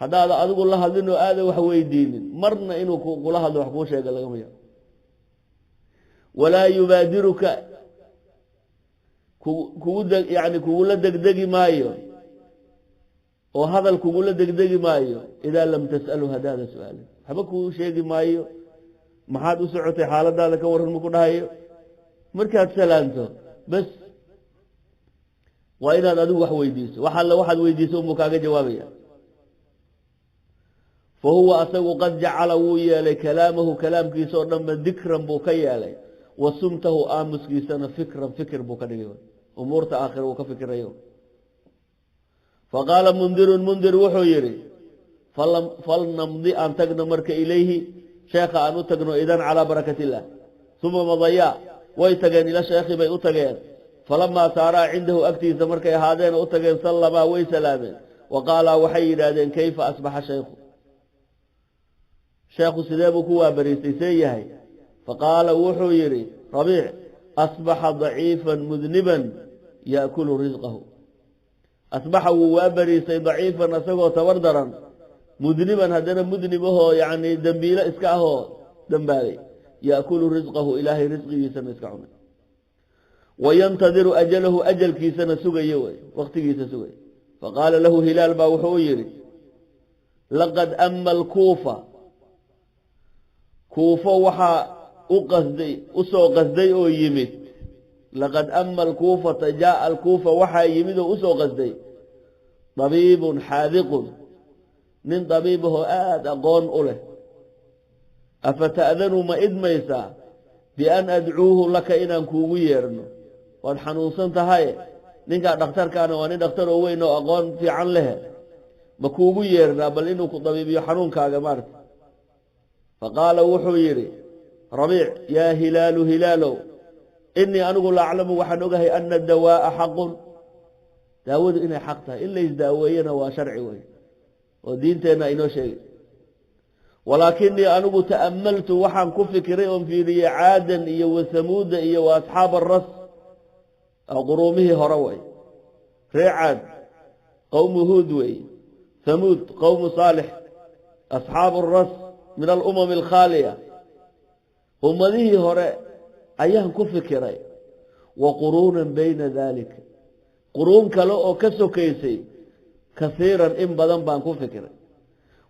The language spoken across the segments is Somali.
Haddaada adigu la hadlin oo aada wax weydiinin, marna inuu kula hadlo, wax kuu sheega lagama yaabo. Walaa yubaadiruka, kugu yani kugula degdegi maayo oo hadal kugula degdegi maayo. Idaa lam tas'alu, haddaada su-aalin, waxba kuu sheegi maayo. Maxaad u socotay, xaaladaada ka warran, maku dhahayo. Markaad salaanto bas, waa inaad adigu wax weydiiso. Wax alle waxaad weydiiso unbuu kaaga jawaabaya. Fa huwa asagu qad jacala, wuu yeelay, kalaamahu, kalaamkiisa oo dhanba dikran buu ka yeelay, wa sumtahu, aamuskiisana, fikran, fikir buu ka dhigay, umuurta aakhira uu ka fikirayo. Faqaala Mundirun, Mundir wuxuu yidhi: "Falnamdi, aan tagno marka, ilayhi, sheekha aan u tagno, idan calaa barakat illah." Uma madayaa, way tageen, ila sheekhi bay u tageen. Falamaa saaraa cindahu, agtiisa markay ahaadeen u tageen, sallamaa, way salaameen. Wa qaalaa, waxay yidhaahdeen: "Kayfa asbaxa shaykhu? Sheekhu sidee buu ku waabariistay, see yahay?" Faqaala, wuxuu yidhi Rabiic: "Asbaxa daciifan mudniban yaakulu risqahu." Asbaxa, wuu waabariistay, daciifan, asagoo tabar daran, mudniban, haddana mudnib ahoo, yacni dembiilo iska ahoo dembaabay, yaakulu risqahu, Ilaahay risqigiisana iska cunay, wayantadiru ajalahu, ajalkiisana sugayo wey, waqtigiisa sugay. Faqaala lahu Hilaal baa wuxuu u yidhi: "Laqad ama alkuufa, Kuufo waxaa u qasday, usoo qasday oo yimid. Laqad ama alkuufata, jaaa alkuufa, waxaa yimid oo usoo qasday dabiibun xaadiqun, nin dabiib ahoo aada aqoon u leh. Afa ta'danu, ma idmaysaa, bian adcuuhu laka, inaan kuugu yeerno? Waad xanuunsan tahay, ninkaa dhakhtarkaana waa nin dhakhtar oo weyn oo aqoon fiican leh. Ma kuugu yeernaa bal inuu ku dabiibiyo xanuunkaaga maarata?" Faqaala, wuxuu yidhi Rabiic: "Yaa Hilaalu, Hilaalow, inii anigu la aclamu, waxaan ogahay, ana dawaa'a xaqun, daawadu inay xaq tahay. In laysdaaweeyena waa sharci wey oo diinteenna inoo sheegay. Walaakinii anigu ta'amaltu, waxaan ku fikiray oon fiiriyey Caadan iyo Wasamuuda iyo wa asxaab aras, quruumihii hore wey. Ree Caad, qowmu Huud wey, Hamuud, qowmu Saalix, asxaabu aras min alumami alkhaaliya, ummadihii hore ayaan ku fikiray. Wa quruunan bayna daalika, quruun kale oo ka sokaysay, kasiiran, in badan baan ku fikiray.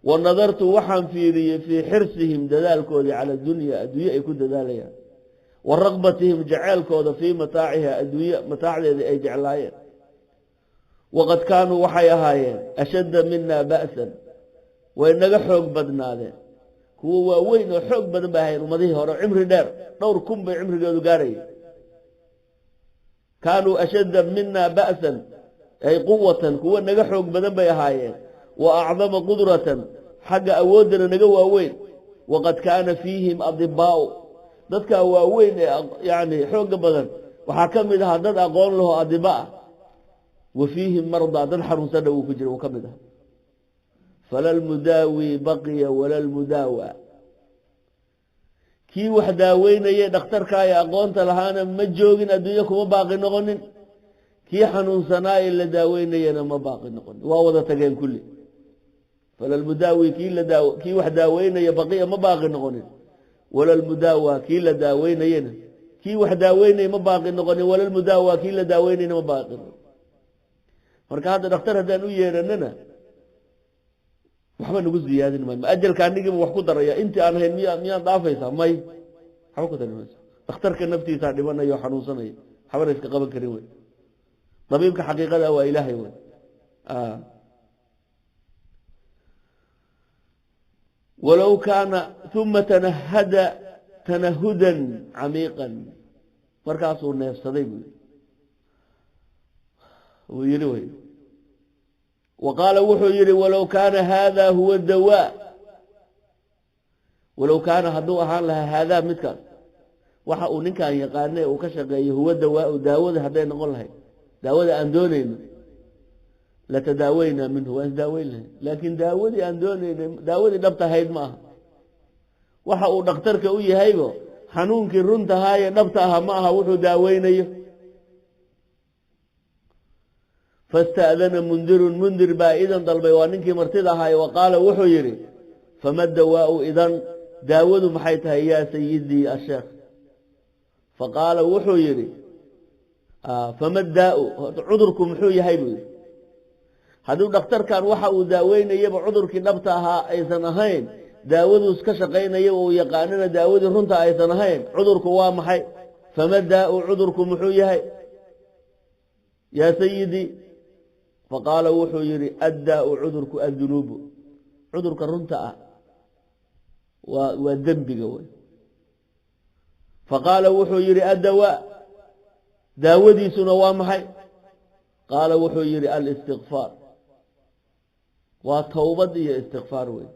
Wa nadartu, waxaan fiiriyey, fii xirsihim, dadaalkoodii, cala dunya, adduunye ay ku dadaalayaan, wa raqbatihim, jaceylkooda, fii mataaciha, adduunye mataacdeedii ay jeclaayeen. Waqad kaanuu, waxay ahaayeen, ashadda mina ba'san, way naga xoog badnaadeen. Kuwo waaweyn oo xoog badan bay ahayen ummadihii hore, cimri dheer, dhowr kun bay cimrigoodu gaarayay. Kaanuu ashadda mina ba'san, ay quwatan, kuwo naga xoog badan bay ahaayeen, wa acdama qudratan, xagga awooddana naga waaweyn. Waqad kaana fiihim adibaa'u, dadkaa waaweyn ee yani xoogga badan waxaa ka mid ahaa dad aqoon laho adiba ah. Wa fiihim mardaa, dad xanuunsanna wuu ku jira, wuu ka mid ahaa. Fala lmudaawi baqiya wala lmudaawa, kii wax daaweynayay dhakhtarkaa ee aqoonta lahaana ma joogin, adduunyo kuma baaqi noqonin. Kii xanuunsanaa ee la daaweynayana ma baaqi noqonin, waa wada tageen kulli. Fala lmudaawi, kii wax daaweynaya, baqiya, ma baaqi noqonin, wala lmudaawa, kii la daaweynayena, kii wax daaweynaya ma baaqi noqonin, wala lmudaawa, kii la daaweynayna ma baaqi noqonin. Marka hadda dhakhtar haddaan u yeeranana, waxba nagu ziyaadin maayo. Ma ajalka anigiiba wax ku daraya? Intii aan hayn miya, miyaan dhaafaysaa? May, waxba ku dari mayso. Dhakhtarka naftiisaa dhimanaya oo xanuunsanaya, waxbana iska qaban karin wey. Dabiibka xaqiiqada waa Ilaahay wey. Walow kaana, uma tanahada tanahudan camiiqan, markaasuu neefsaday buu wuu yihi wey. Wa qaala, wuxuu yihi: "Walow kaana haada huwa dawaa, walow kaana, hadduu ahaan lahaa, haadaa, midkaas, waxa uu ninkan yaqaane uu ka shaqeeyo, huwa dawaau, daawada hadday noqon lahayd, daawada aan doonayno, latadaaweynaa minhu, waan isdaaweyn lahayn. Laakiin daawadii aan doonaynay daawadii dhabta ahayd ma aha. Waxa uu dhakhtarka u yahaybo xanuunkii runtahaaye dhabta aha ma aha wuxuu daaweynayo." Faista'dana mundirun, mundir baa idan dalbay, waa ninkii martida ahaay. Wa qaala, wuxuu yidhi: "Fama dawaau idan? Daawadu maxay tahay, yaa sayidii asheekh?" Faqaala, wuxuu yidhi: "Fama daau?" Cudurku muxuu yahay, buu yidhi. Hadduu dhakhtarkan waxa uu daaweynayaba cudurkii dhabta ahaa aysan ahayn, daawaduus ka shaqaynaya uu yaqaanana daawadii runta aysan ahayn, cudurku waa maxay? Fama daau, cudurku muxuu yahay, yaa sayidii? Faqaala, wuxuu yidhi: "Addaau, cudurku, addunuubu." Cudurka runta ah waa dembiga wey. Faqaala, wuxuu yidhi: "Addawaa, daawadiisuna waa maxay?" Qaala, wuxuu yidhi: "Alistikfaar." Waa towbad iyo istikfaar wey.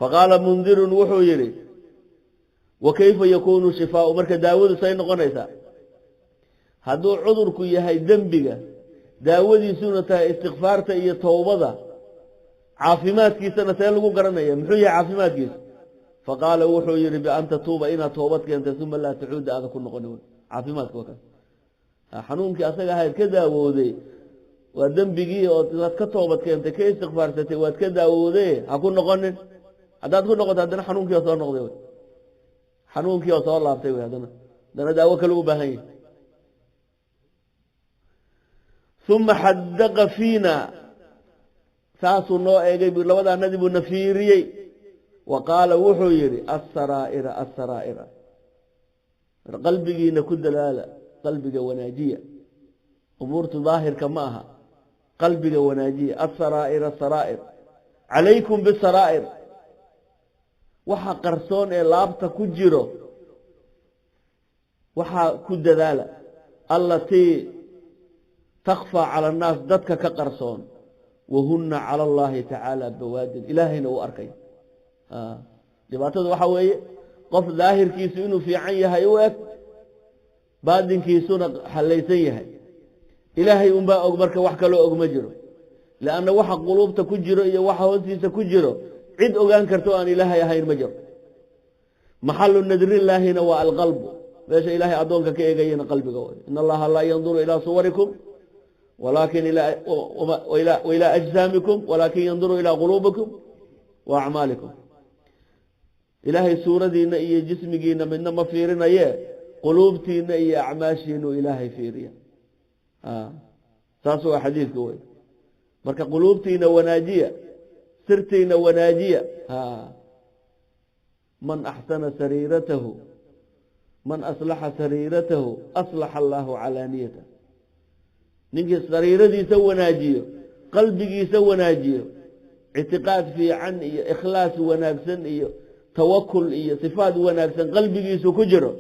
Faqaala mundirun, wuxuu yidhi: "Wa kayfa yakuunu shifaau?" Marka daawadu say noqonaysaa hadduu cudurku yahay dembiga, daawadiisuna tahay istikfaarta iyo towbada? Caafimaadkiisana see lagu garanaya? Muxuu yahay caafimaadkiisa? Faqaala, wuxuu yidhi: "Bian tatuuba," inaad toobad keentay, "uma laa tacuuda," aada ku noqoni. Wey caafimaadka waa kaas. Xanuunkii asaga ahayd ka daawooday waa dembigii oo waad ka toobad keentay, ka istikfaarsatay, waad ka daawooday, ha ku noqonin. Haddaad ku noqoto haddana, xanuunkii oo soo noqday wey, xanuunkii oo soo laabtay wey. Haddana daawo kale u baahan yahay. Uma xadaqa fiina, saasuu noo eegay bu, labadaanadii buu na fiiriyey. Wa qaala, wuxuu yidhi: "Asaraa'ira, asaraa'ira, qalbigiina ku dalaala, qalbiga wanaajiya, umuurtu daahirka ma aha, qalbiga wanaajiya. Asaraa'ir, asaraa'ir, calaykum bisaraa'ir." Waxa qarsoon ee laabta ku jiro waxaa ku dadaala. "Allatii takfaa cala annaas," dadka ka qarsoon. "Wahuna cala allahi tacaala bawaadin," ilaahayna uu arkay. Dhibaatada waxaa weeye qof daahirkiisu inuu fiican yahay u eg, baadinkiisuna hallaysan yahay. Ilaahay unbaa og, marka wax kaloo og ma jiro, lianna waxa quluubta ku jiro iyo waxa hoostiisa ku jiro cid ogaan karta oo aan Ilaahay ahayn ma jiro. Maxalu nadrillaahina waa alqalbu, meesha Ilaahay addoonka ka eegayana qalbiga way. "In allaha laa yanduru ilaa suwarikum walaakin ilaa ajsaamikum, walaakin yanduru ilaa quluubikum wa acmaalikum." Ilaahay suuradiina iyo jismigiina midna ma fiirinaye, quluubtiina iyo acmaashiinu Ilaahay fiiriya. Saas waa xadiidka wey. Marka quluubtiina wanaajiya, sirtiina wanaajiya. Man axsana sariiratahu, man aslaxa sariiratahu, aslaxa allaahu calaaniyatah. Ninkii sariiradiisa wanaajiyo, qalbigiisa wanaajiyo, ictiqaad fiican iyo ikhlaas wanaagsan iyo tawakul iyo sifaad wanaagsan qalbigiisu ku jiro,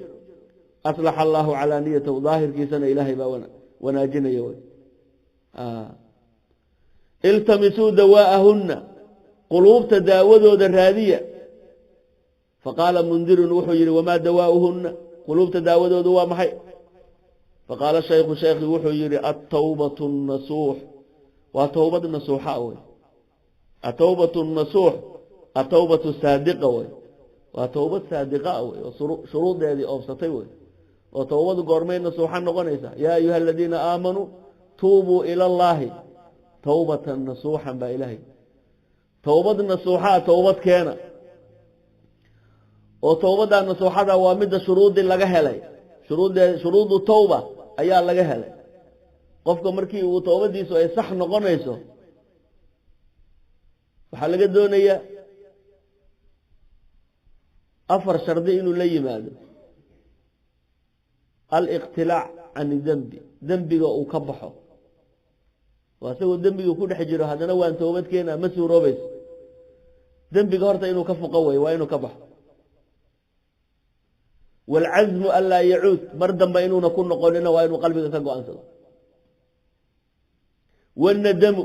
aslaxa allaahu calaaniyatahu, daahirkiisana Ilaahay baa wanaajinaya wey. "Iltamisuu dawaa'ahunna," quluubta daawadooda raadiya. Faqaala mundirun, wuxuu yidhi: "Wamaa dawaa'uhunna? Quluubta daawadoodu waa maxay?" Faqaala shaykhu, shaykhi wuxuu yidhi: "Altawbatu nasuux," waa towbad nasuuxa wey. Atowbatu nasuux, atowbatu saadiqa wey, waa towbad saadiqa wey oo shuruudeedii oobsatay wey. Oo towbadu goormay nasuuxa noqonaysa? "Yaa ayuha aladiina aamanuu tuubuu ila allaahi towbatan nasuuxan" baa Ilaahay. Towbad nasuuxaa, towbad keena oo towbaddaa nasuuxada waa midda shuruudii laga helay, shuruuddee, shuruudu towba ayaa laga helay. Qofka markii uu towbadiisu ay sax noqonayso, waxaa laga doonayaa afar shardi inuu la yimaado: aliqtilaac can dembi, dembiga uu ka baxo. Waa isagoo dembiga ku dhex jiro haddana waan toobad keenaa, ma suuroobayso. Dembiga horta inuu ka fuqo wey, waa inuu ka baxo. Waalcazmu anlaa yacuud, mar dambe inuuna ku noqonina waa inuu qalbiga ka go-aansado. Wanadamu,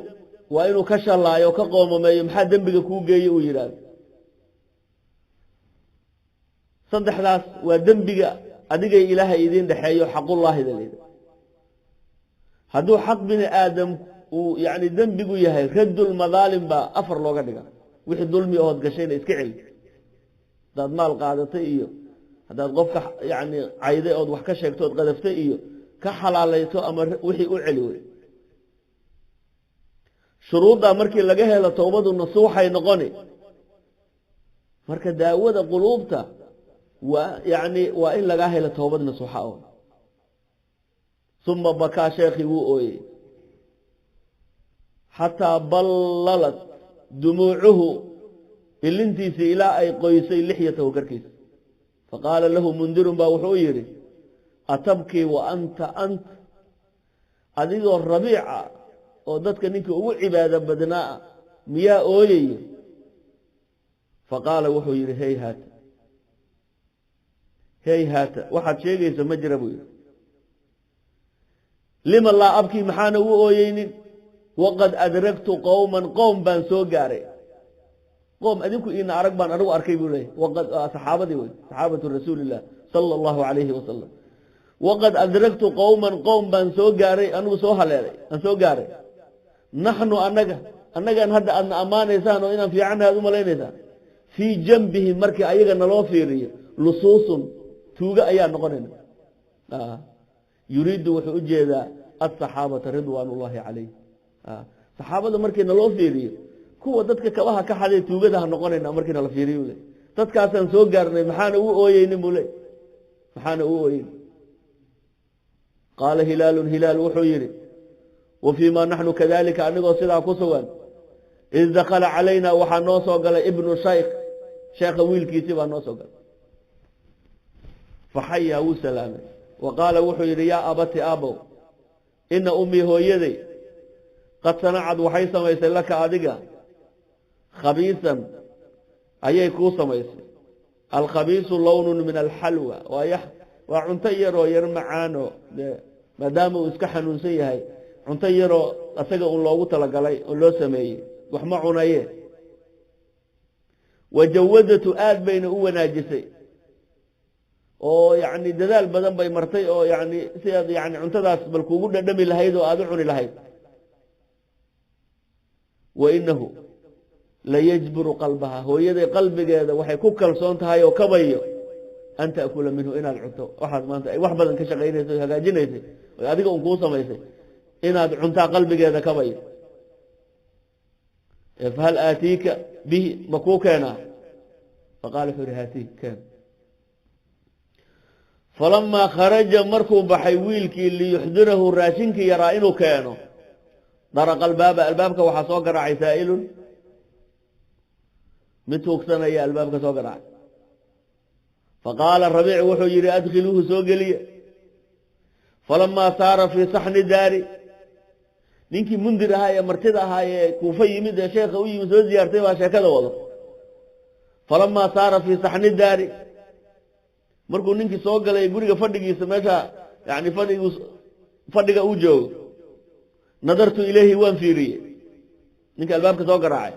waa inuu ka shallaayo, ka qoomameeyo, maxaa dembiga kuu geeye uu yidhaahdo. Saddexdaas waa dembiga adigay Ilaahay idiin dhexeeyo, xaqullaahida layidha. Hadduu xaq bini aadam uu yacni dembigu yahay, raddulmadaalim baa afar looga dhiga. Wixii dulmi ood gashayna iska celi. Haddaad maal qaadatay iyo haddaad qofka yacni cayday ood wax ka sheegto ood qadaftay iyo Ka xalaalayso ama wixii u celi wey. Shuruuddaa markii laga helo towbadu nasuuxay noqoni. Marka daawada quluubta waa yacni waa in lagaa helo towbad nasuuxa oo. Uma bakaa, sheekhii wuu ooyey, xataa ballalat dumuucuhu, ilintiisii ilaa ay qoysay lixyatahu, garkiisa. Faqaala lahu Mundirun baa wuxuu yidhi: "Atabkii wa anta ant, adigoo Rabiica oo dadka ninka ugu cibaado badnaa miyaa ooyayo?" Faqaala, wuxuu yidhi: "Hayhaata, hayhaata, waxaad sheegaysa ma jira," buu yidhi. "Lima laa abkii?" Maxaana u ooyeynin? "Waqad adragtu qowman," qowm baan soo gaaray, qoom adinku iina arag baan anigu arkay, buu leeyahy. Waqad saxaabadii wey, saxaabatu rasuulillah sala allahu calayhi wasalam. "Waqad adragtu qowman," qowm baan soo gaaray, anigu soo haleelay, aan soo gaaray. "Naxnu," annaga, annagaan hadda aadna ammaanaysaan oo inaan fiicannahay aad u malaynaysaan, "fii janbihim," markii ayaga naloo fiiriyo, "lusuusun," tuugo ayaa noqonayna. Yuriidu, wuxuu u jeedaa, asaxaabata ridwaan ullahi calayh. Saxaabada markii naloo fiiriyo, kuwa dadka kabaha ka xaday tuugada ha noqonayna markii nala fiiriyo le. Dadkaasaan soo gaarnay, maxaana u ooyeynin, buu le, maxaana u ooyeyn? Qaala Hilaalun, Hilaal wuxuu yidhi: "Wa fii ma naxnu kadalika," anigoo sidaa ku sugan, "id dakhala calayna," waxaa noo soo galay, "ibnu shaykh," sheekha wiilkiisii baa noo soo galay. Faxayaa, wuu salaamay. Wa qaala, wuxuu yidhi: "Yaa abati," aabow, "ina ummii," hooyaday, "qad sanacad," waxay samaysay, "laka," adiga, "khabiisan" ayay kuu samaysay. Alkhabiisu lownun min alxalwa, waa cunto yaroo yar macaano dee, maadaama uu iska xanuunsan yahay, cunto yaroo asaga un loogu talagalay oo loo sameeyey, wax ma cunaye. Wajawadatu, aad bayna u wanaajisay oo yacni dadaal badan bay martay oo yacni si aad yani cuntadaas bal kuugu dhadhami lahayd oo aada u cuni lahayd. "Wa inahu layajburu qalbaha," hooyaday qalbigeeda waxay ku kalsoon tahay oo kabayo, "an ta'kula minhu," inaad cunto waxaas maanta ay wax badan ka shaqaynaysay o hagaajinaysay oy adiga un kuu samaysay, inaad cuntaa qalbigeeda kabayo. "Fahal aatiika bihi?" Ma kuu keenaa? Faqala, wuxuu yihi: "Haatihi," keen. Falamaa kharaja, markuu baxay wiilkii, liyuxdirahu, raashinkii yaraa inuu keeno, daraqa albaaba, albaabka waxaa soo garaacay, saa'ilun, mid tuugsanaya albaabka soo garaacay. Faqaala Rabiic, wuxuu yidhi: "Adkhiluuhu," soo geliya. Falamaa saara fii saxni daari, ninkii Mundir ahaa ee martida ahaa ee Kuufa yimid ee sheekha u yimid, soo ziyaartay baa sheekada wado. Falamaa saara fii saxni daari, markuu ninkii soo galay guriga fadhigiisa, meesha yani fadhigu fadhiga uu joogo, nadartu ilayhi, waan fiiriyey ninka albaabka soo garaacay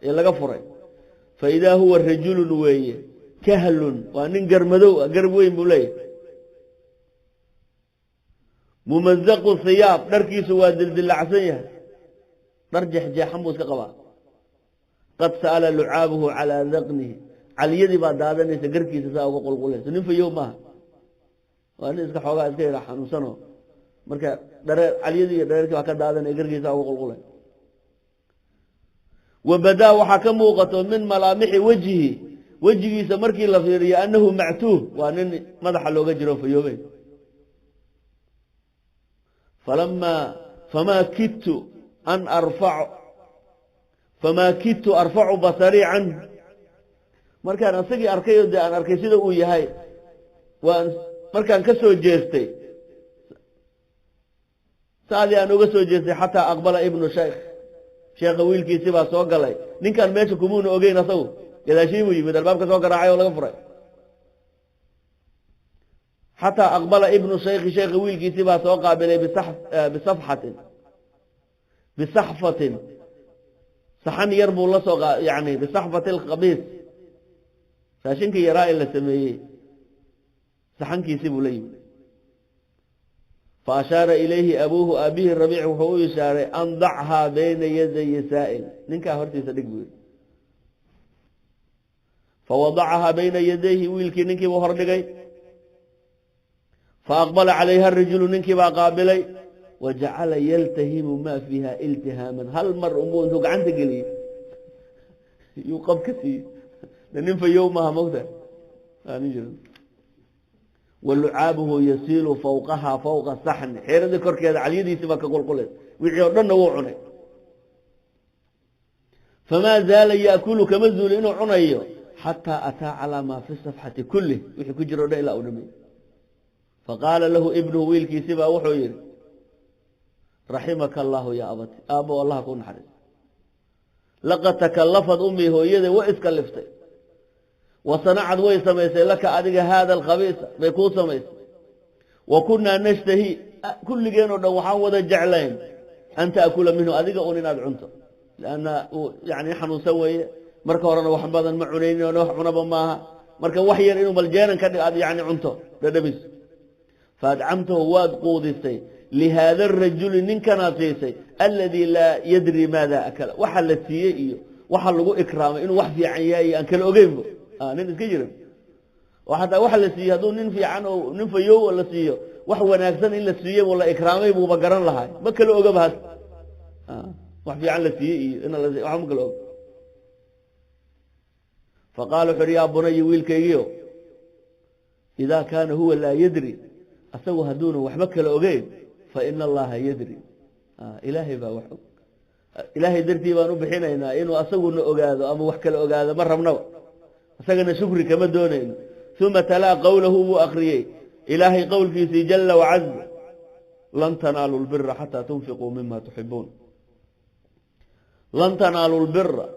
ee laga furay. Fa idaa huwa rajulun weeye, kahlun, waa nin garmadow ah, garab weyn buu leeyahay, mumazaqu hiyaab, dharkiisu waa dildilacsan yahay, dhar jeexjeexan buu iska qabaa. Qad sa'ala lucaabuhu calaa daqnihi, caliyadii baa daadanaysa, garkiisa saa uga qulqulaysa. Nin fayow maaha, waa nin iska xoogaa iska yara xanuunsano. Marka dhareer caliyadii iyo dhareerkii baa ka daadanaya, garkiisa uga qulqulay. Wabadaa, waxaa ka muuqato, min malaamixi wejhi, wejigiisa markii la fiiriyo, annahu mactuuh, waa nin madaxa looga jiro, fayoobey. Falamaa famaa kidtu arfacu basarii canhu, markaan asagii arkay oo dee aan arkay sida uu yahay, waan markaan ka soo jeestay, saadii aan uga soo jeestay, xataa aqbala ibnu shaykh, sheekha wiilkiisii baa soo galay. Ninkan meesha kumuuna ogeyn, asagu gadaashii buu yimid, albaabka soo garaacay oo laga furay. Xataa aqbala ibnu shaykhi, sheekha wiilkiisii baa soo qaabilay, bisafxatin, bisaxfatin, saxan yar buu la soo, yani bisaxfati alkhabiis, raashinkii yaraa ee la sameeyey saxankiisii buu la yimid. Fa ashaara ilayhi abuuhu, aabihii Rabiic wuxuu u ishaaray, "an dachaa bayna yadayi saa'il," ninkaa hortiisa dhig, buu yidhi. Fawadacahaa bayna yadayhi, wiilkii ninkiibuu hordhigay. Fa aqbala calayha arajulu, ninkii baa qaabilay. Wajacala yaltahimu maa fiiha iltihaaman, hal mar unbuu intuu gacanta geliyey yuu qab ka siiyey. Nin fayow maaha, mogta nin jiro. Walucaabuhu yasiilu fawqahaa fawqa saxni, xeeradii korkeeda calyadiisii baa ka qulquleys. Wixii oo dhanna wuu cunay. Famaa zaala yaakulu, kama zuuli inuu cunayo, xataa ataa calaa maa fi safxati kulih, wixii ku jiro o dhan ilaa uu dhamey. Faqaala lahu ibnuhu, wiilkiisii baa wuxuu yihi: "Raximaka allaahu yaa abati, aabbo allaha kuu naxariis. Laqad takallafad ummii, hooyada way iskaliftay, wa sanacad, way samaysay, laka adiga haada alkhabiisa bay kuu samaysay. Wa kunnaa nashtahi, kulligeen oo dhan waxaan wada jeclayn, an ta'kula minhu, adiga un inaad cunto, lianna yani xanuunsan weeye. Marka horena wax badan ma cunaynin oo wax cunaba maaha. Marka wax yar inuu maljeenan ka dhig aad yani cunto dhadhamis. Faadcamtahu, waad quudisay, lihaada arajuli, ninkanaad siisay, aladii laa yadri maada akala, waxa la siiyey iyo waxa lagu ikraamay inuu wax fiican yahay iyo aan kala ogeynbo. Nin iska jirin oo xataa waxa la siiyey, hadduu nin fiican oo nin fayow la siiyo, wax wanaagsan in la siiyey buu la ikraamay buuba garan lahay. Ma kala ogaba had wax fiican la siiyey iyo in wax ma kala og." Faqaala, wuxu uhi: "Yaa bunayi, wiilkaygiyo, idaa kaana huwa laa yadri, asagu hadduuna waxba kala ogeyn, fa ina allaha yadri, ilaahay baa wax og. Ilaahay dartii baan u bixinaynaa. Inuu asaguna ogaado ama wax kala ogaado ma rabnaba, isagana shukri kama doonayno." Uma talaa qowlahu, buu akriyey ilaahay qowlkiisii jala wacaz: "Lan tanaalu lbira xataa tunfiquu mima tuxibuun." Lan tanaalu lbira,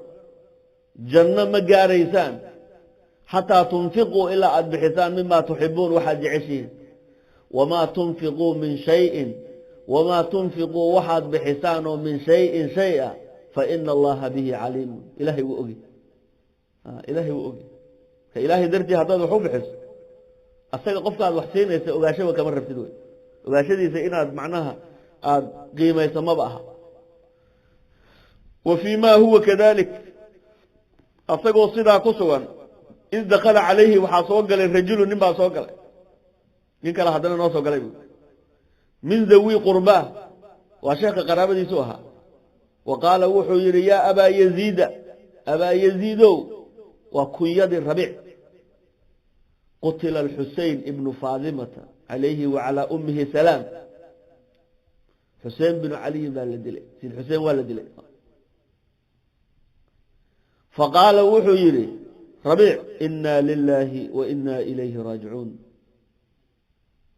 janno ma gaaraysaan, xataa tunfiquu, ilaa aada bixisaan, mima tuxibuun, waxaad jeceshihiin. Wamaa tunfiquu min shayin, wamaa tunfiquu, waxaad bixisaan oo min shayin shay a, fa ina allaha bihi caliimun, ilahay wuu ogi, ilahay wuu ogi. Ka ilaahay dartii haddaad wax u bixiso, asaga qofka aad wax siinaysa ogaashaba kama rabtid wey. Ogaashadiisa inaad macnaha aada qiimayso maba aha. Wa fii ma huwa kadalik, asagoo sidaa ku sugan, id dakala calayhi, waxaa soo galay, rajulu, nin baa soo galay. Nin kale haddana noo soo galay bu, min dhawi qurbaa, waa sheekha qaraabadiisu ahaa. Wa qaala, wuxuu yidhi: "Yaa abaa yaziida, abaa yaziidow," waa kunyadii Rabiic, "qutila alxusein ibnu faadimata calayhi wacalaa ummihi salaam." Xuseen binu caliyin baa la dilay, sid Xuseen waa la dilay. Faqaala, wuxuu yidhi Rabiic: "Inaa lilaahi wa inaa ilayhi raajicuun."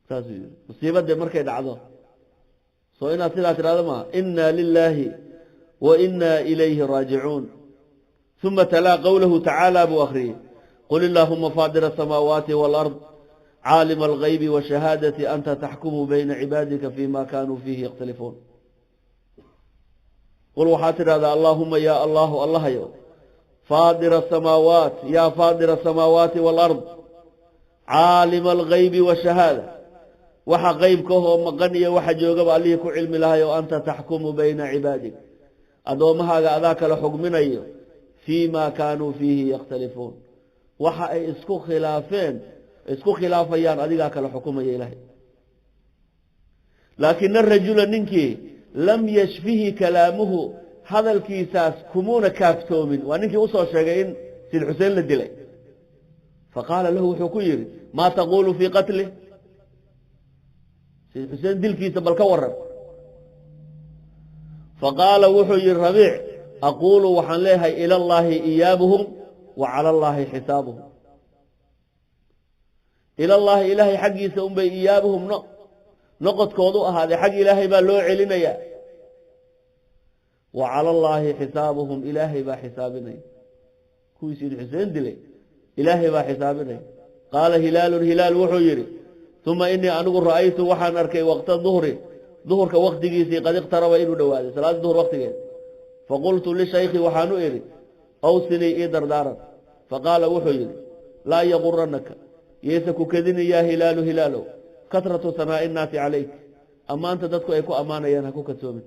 Saasuu yidhi. Musiibadee markay dhacdo, soo inaad sidaa tidhahdo maa? "Inaa lilaahi wa inaa ilayhi raajicuun." Uma talaa qowlahu tacaala buu akhriyey: "Qul illaahuma faadira asamaawaati waalard, caalima algaybi washahaadati, anta taxkumu bayna cibaadika fima kaanuu fiihi yakhtalifuun." Qul, waxaad tidhahdaa: "Allaahuma, yaa allahu, allahayow, faadira asamaawaat, yaa faadira asamaawaati waalard, caalima algaybi washahaada, waxa qeybkahoo maqan iyo waxa joogaba allihii ku cilmi lahay oo, anta taxkumu bayna cibaadik, addoommahaaga adaa kala xugminayo, fii ma kaanuu fiihi yakhtalifuun, waxa ay isku khilaafeen, isku khilaafayaan, adigaa kala xukumaya ilaahay." Laakina arajula, ninkii, lam yashfihi kalaamuhu, hadalkiisaas kumuuna kaaftoomin. Waa ninkii usoo sheegay in sid Xuseen la dilay. Faqaala lahu, wuxuu ku yidhi: "Maa taquulu fii qatlih? Sid Xuseen dilkiisa bal ka waran." Faqaala, wuxuu yihi Rabiic: "Aquulu, waxaan leeyahay, ila allaahi iyaabuhum wa cala allaahi xisaabuhum." Ilallaahi, ilaahay xaggiisa unbay, iyaabuhum, no noqodkoodu ahaaday, xag ilaahay baa loo celinayaa. Wa cala allaahi xisaabuhum, ilaahay baa xisaabinaya kuwii sayid Xuseen dilay, ilaahay baa xisaabinaya. Qaala Hilaalun, Hilaal wuxuu yidhi: "Uma inii, anigu, ra'aytu, waxaan arkay, waqta duhri, duhurka waqtigiisii, qad iqtaraba, inuu dhowaaday, salaada duhur waqtigeed. Faqultu lishaykhi, waxaan u idhi: awsinii, ii dardaaran. Faqaala, wuxuu yidhi: laa yaquranaka, yaysa ku kedini, yaa Hilaalu, Hilaalow, katratu sanaa'i innaasi calayk, ammaanta dadku ay ku ammaanayaan ha ku kadsoomin.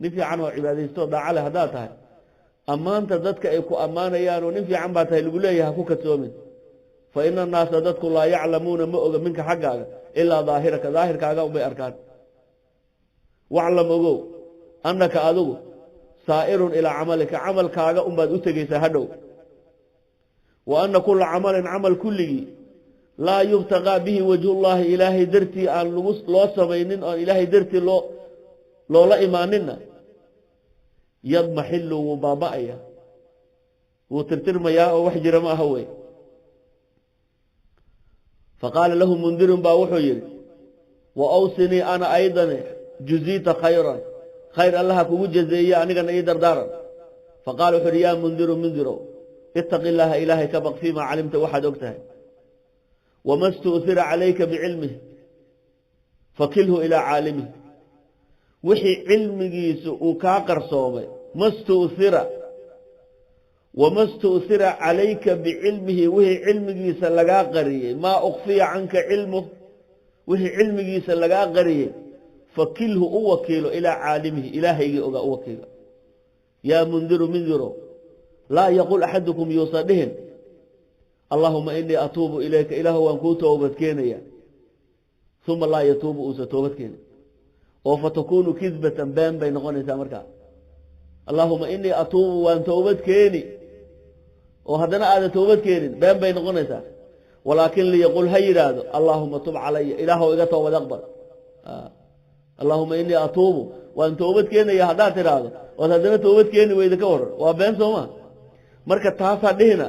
Nin fiican oo cibaadaysto, daaco leh haddaad tahay, ammaanta dadka ay ku ammaanayaan oo nin fiican baa tahay lagu leeyahay, ha ku kadsoomin." Fa ina annaasa dadku laa yaclamuuna ma oga minka xaggaaga ilaa daahiraka, daahirkaaga unbay arkaan. Waclam ogow annaka adigu saa'irun ilaa camalika, camalkaaga unbaad u tegeysaa hadhow. Wa anna kula camalin, camal kulligii, laa yubtaqaa bihi wajhullaahi, ilaahay dartii aan lagu loo samaynin, oon ilaahay dartii loola imaaninna, yadmaxilu, wuu baaba'aya, wuu tirtirmayaa oo wax jira ma aha wey. Faqaala lahu mundirun baa wuxuu yidhi: wa awsinii ana aydan, juziita khayran, khayr allaha kugu jazeeye, anigana ii dardaaran. Faqala wuxu uhi: yaa mundiru, mundirow, itaqi illaaha, ilaahay ka baq, fiima calimta, waxaad og tahay. Wama stu'hira calayka bicilmih fakilhu ilaa caalimih. Wixii cilmigiisu uu kaa qarsoomay, ma stu'hira, wama stu'hira calayka bicilmihi, wixii cilmigiisa lagaa qariyey, maa ukfiya canka cilmuh, wixii cilmigiisa lagaa qariyey, fakilhu, u wakiilo, ilaa caalimihi, ilaahaygii ogaa u wakiilo. Yaa mundiru, mindiro, laa yaqul axadukum, yuusan dhihin: allaahuma inii atuubu ilayka, ilaahu waan kuu toobad keenaya, uma laa yatuubu, uusa toobad keenin, oo fatakuunu kidbatan, been bay noqonaysaa markaa. Allaahuma inii atuubu, waan toobad keeni, oo haddana aadan toobad keenin, been bay noqonaysaa. Walaakin liyaqul, ha yidhaahdo: allaahuma tub calaya, ilaahow iga toobad aqbal. Allaahuma inii atuubu, waan toobad keenaya, haddaad tidhaahdo ood haddana toobad keeni weyda, ka waran? Waa been, sooma? Marka taasaa dhihina.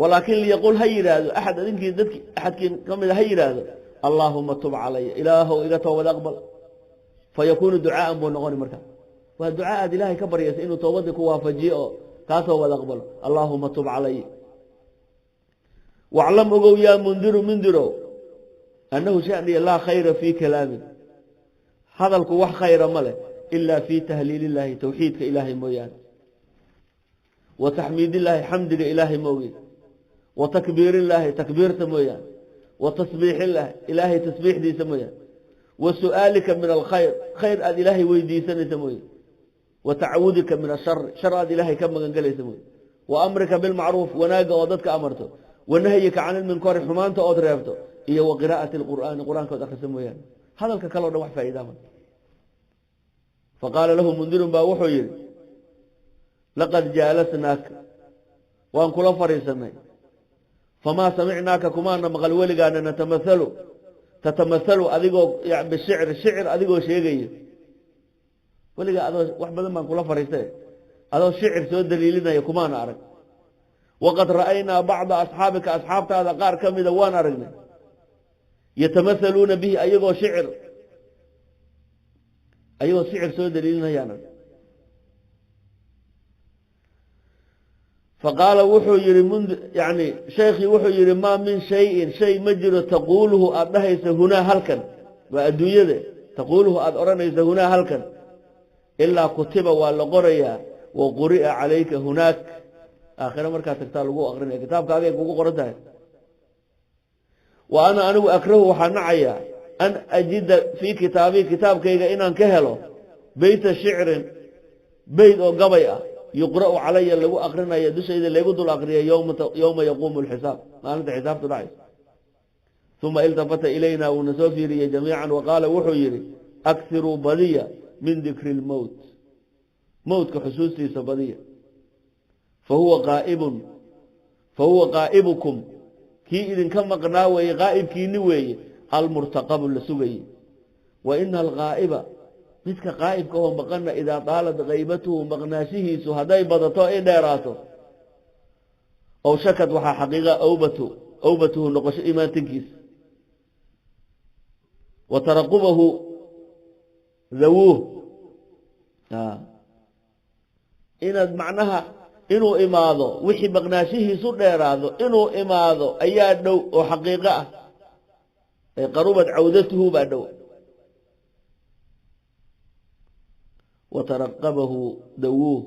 Walaakin liyaqul, ha yidhaahdo axad adinkii dadki axadkiin ka mida, ha yidhaahdo: allaahuma tub calaya, ilaahow iga toobad aqbal. Fa yakuunu ducaaan buu noqoni. Marka waa ducaa aad ilaahay ka baryaysa inuu toobadii ku waafajiyo oo kaa toobad aqbalo. Allaahuma tub calaya. Waclam, ogow, yaa mundiru, mundirow, annahu shaniya laa khayra fii kalaamin, hadalku wax khayra ma leh, ilaa fii tahliil illaahi, towxiidka ilaahay mooyaane, wa taxmiidillaahi, xamdiga ilaahay mooge, wa takbiirillaahi, takbiirta mooyaane, wa tasbiixillaahi, ilaahay tasbiixdiisa mooyaane, wa su'aalika min alkhayr, khayr aada ilaahay weydiisanaysa mooye, wa tacawudika min ashari, shar aad ilaahay ka magangelaysa mooye, wa amrika bilmacruuf, wanaagga oo dadka amarto, wa nahyika can ilminkari, xumaanta ood reebto, iyo wa qiraa'ati alqur'aani, qur-aanka ood akhrisa mooyaane. Hadalka kale o dhan wax faa'idaa ma. Faqaala lahu mundirun baa wuxuu yidhi: laqad jaalasnaaka, waan kula fadhiisanay, famaa samicnaaka, kumaana maqal weligaana, natamahalu, tatamahalu, adigoo bishicri, shicir adigoo sheegaya. Weligaa adoo wax badan baan kula fadhiistay, adoo shicir soo daliilinaya kumaana arag. Waqad ra'aynaa bacda asxaabika, asxaabtaada qaar ka mida waan aragnay, yatamahaluuna bihi, ayagoo shicir soo daliilinayaan arag. Faqaala wuxuu yihi mund yani sheekhii wuxuu yihi: maa min shayin, shay ma jiro, taquuluhu, aada dhahaysa, hunaa, halkan, waa adduunyada, taquuluhu, aada odhanaysa, hunaa, halkan, ilaa kutiba, waa la qorayaa, wa quri'a calayka hunaak, aakhire markaad tagtaa lagu aqrinaya, kitaabkaagay kugu qoran tahay. Wa ana, anigu, akrahu, waxaa nacayaa, an ajida fii kitaabii, kitaabkayga inaan ka helo, beyta shicrin, beyt oo gabay ah, yuqra'u calaya, lagu aqrinayo dushayda, laygu dul aqriya, yowma yaquumu alxisaab, maalinta xisaabtu dhacayso. Uma iltafata ilayna, wuuna soo fiiriyey, jamiican, wa qaala, wuxuu yidhi: akhiruu, badiya, min dikri lmowt, mowtka xusuustiisa badiya. Fahuwa qaa'ibun, fahuwa qaa'ibukum, kii idinka maqnaa weeye, qaa'ibkiini weeye, almurtaqabu, la sugayey. Wa ina alqaa'iba, midka qaa'ibka oo maqana, idaa daalad kaybatuhu, maqnaashihiisu hadday badato, ay dheeraato, ow shakad, waxaa xaqiiqa, awbatu awbatuhu, noqosho imaatinkiisa, wa taraqubahu dhawuuh, inaad macnaha inuu imaado, wixii maqnaashihiisu dheeraado inuu imaado ayaa dhow oo xaqiiqo ah, ay qarubad cawdatuhu baa dhow. Wa taraqabahu dawuuh,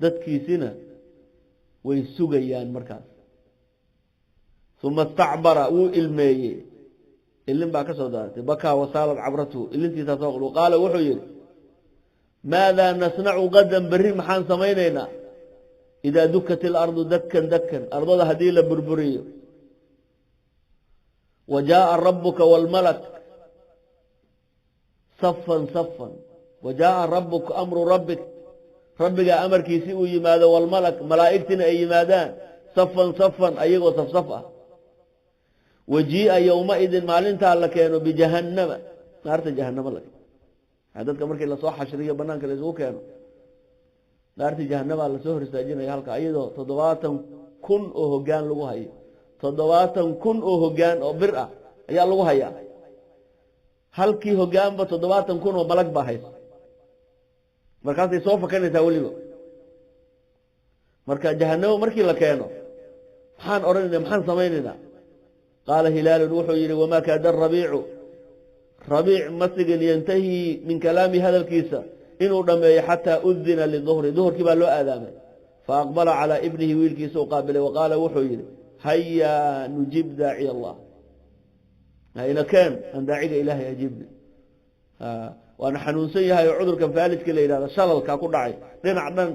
dadkiisina way sugayaan markaas. Uma istacbara, wuu ilmeeyey, ilin baa ka soo daaratay, bakaa wasaalad cabratuhu, ilintiisaa soo qul. Qaala wuxuu yidhi: maadaa nasnacu qadan, berri maxaan samaynaynaa? Idaa dukat ilardu dakkan dakkan, ardada haddii la burburiyo, wa jaaa rabuka wاlmalak safan safan, wa jaaa rabuka amru rabbik, rabbigaa amarkiisi uu yimaado, walmalak, malaa'igtina ay yimaadaan, safan safan, ayagoo safsaf ah. Wajii'a yowmaidin, maalintaa la keeno, bijahannama, naarta jahanamo la keeno. Dadka markii lasoo xashriyo, banaanka la isugu keeno, naartii jahanamaa lasoo hor istaajinaya halka, iyadoo 70,000 oo hogaan lagu hayo. 70,000 oo hogaan oo bir ah ayaa lagu hayaa. Halkii hogaanba 70,000 oo malag baa haysa. Markaasay soo fakanaysaa weliba. Marka jahanamo markii la keeno, maxaan odhanayna? Maxaan samaynaynaa? Qaala Hilaalun, wuxuu yidhi: wamaa kaada Rabiicu, Rabiic ma sigin, yantahii min kalaami, hadalkiisa inuu dhammeeyo, xataa udina liduhri, duhurkii baa loo aadaamay. Faaqbala calaa ibnihi, wiilkiisa u qaabilay, wa qaala, wuxuu yidhi: hayaa nujib daaciy Allah, hayna keen aan daaciga Ilaahay ajiibna. Waana xanuunsan yahay oo cudurkan faalijka la yidhahdo, shalalkaa ku dhacay, dhinac dhan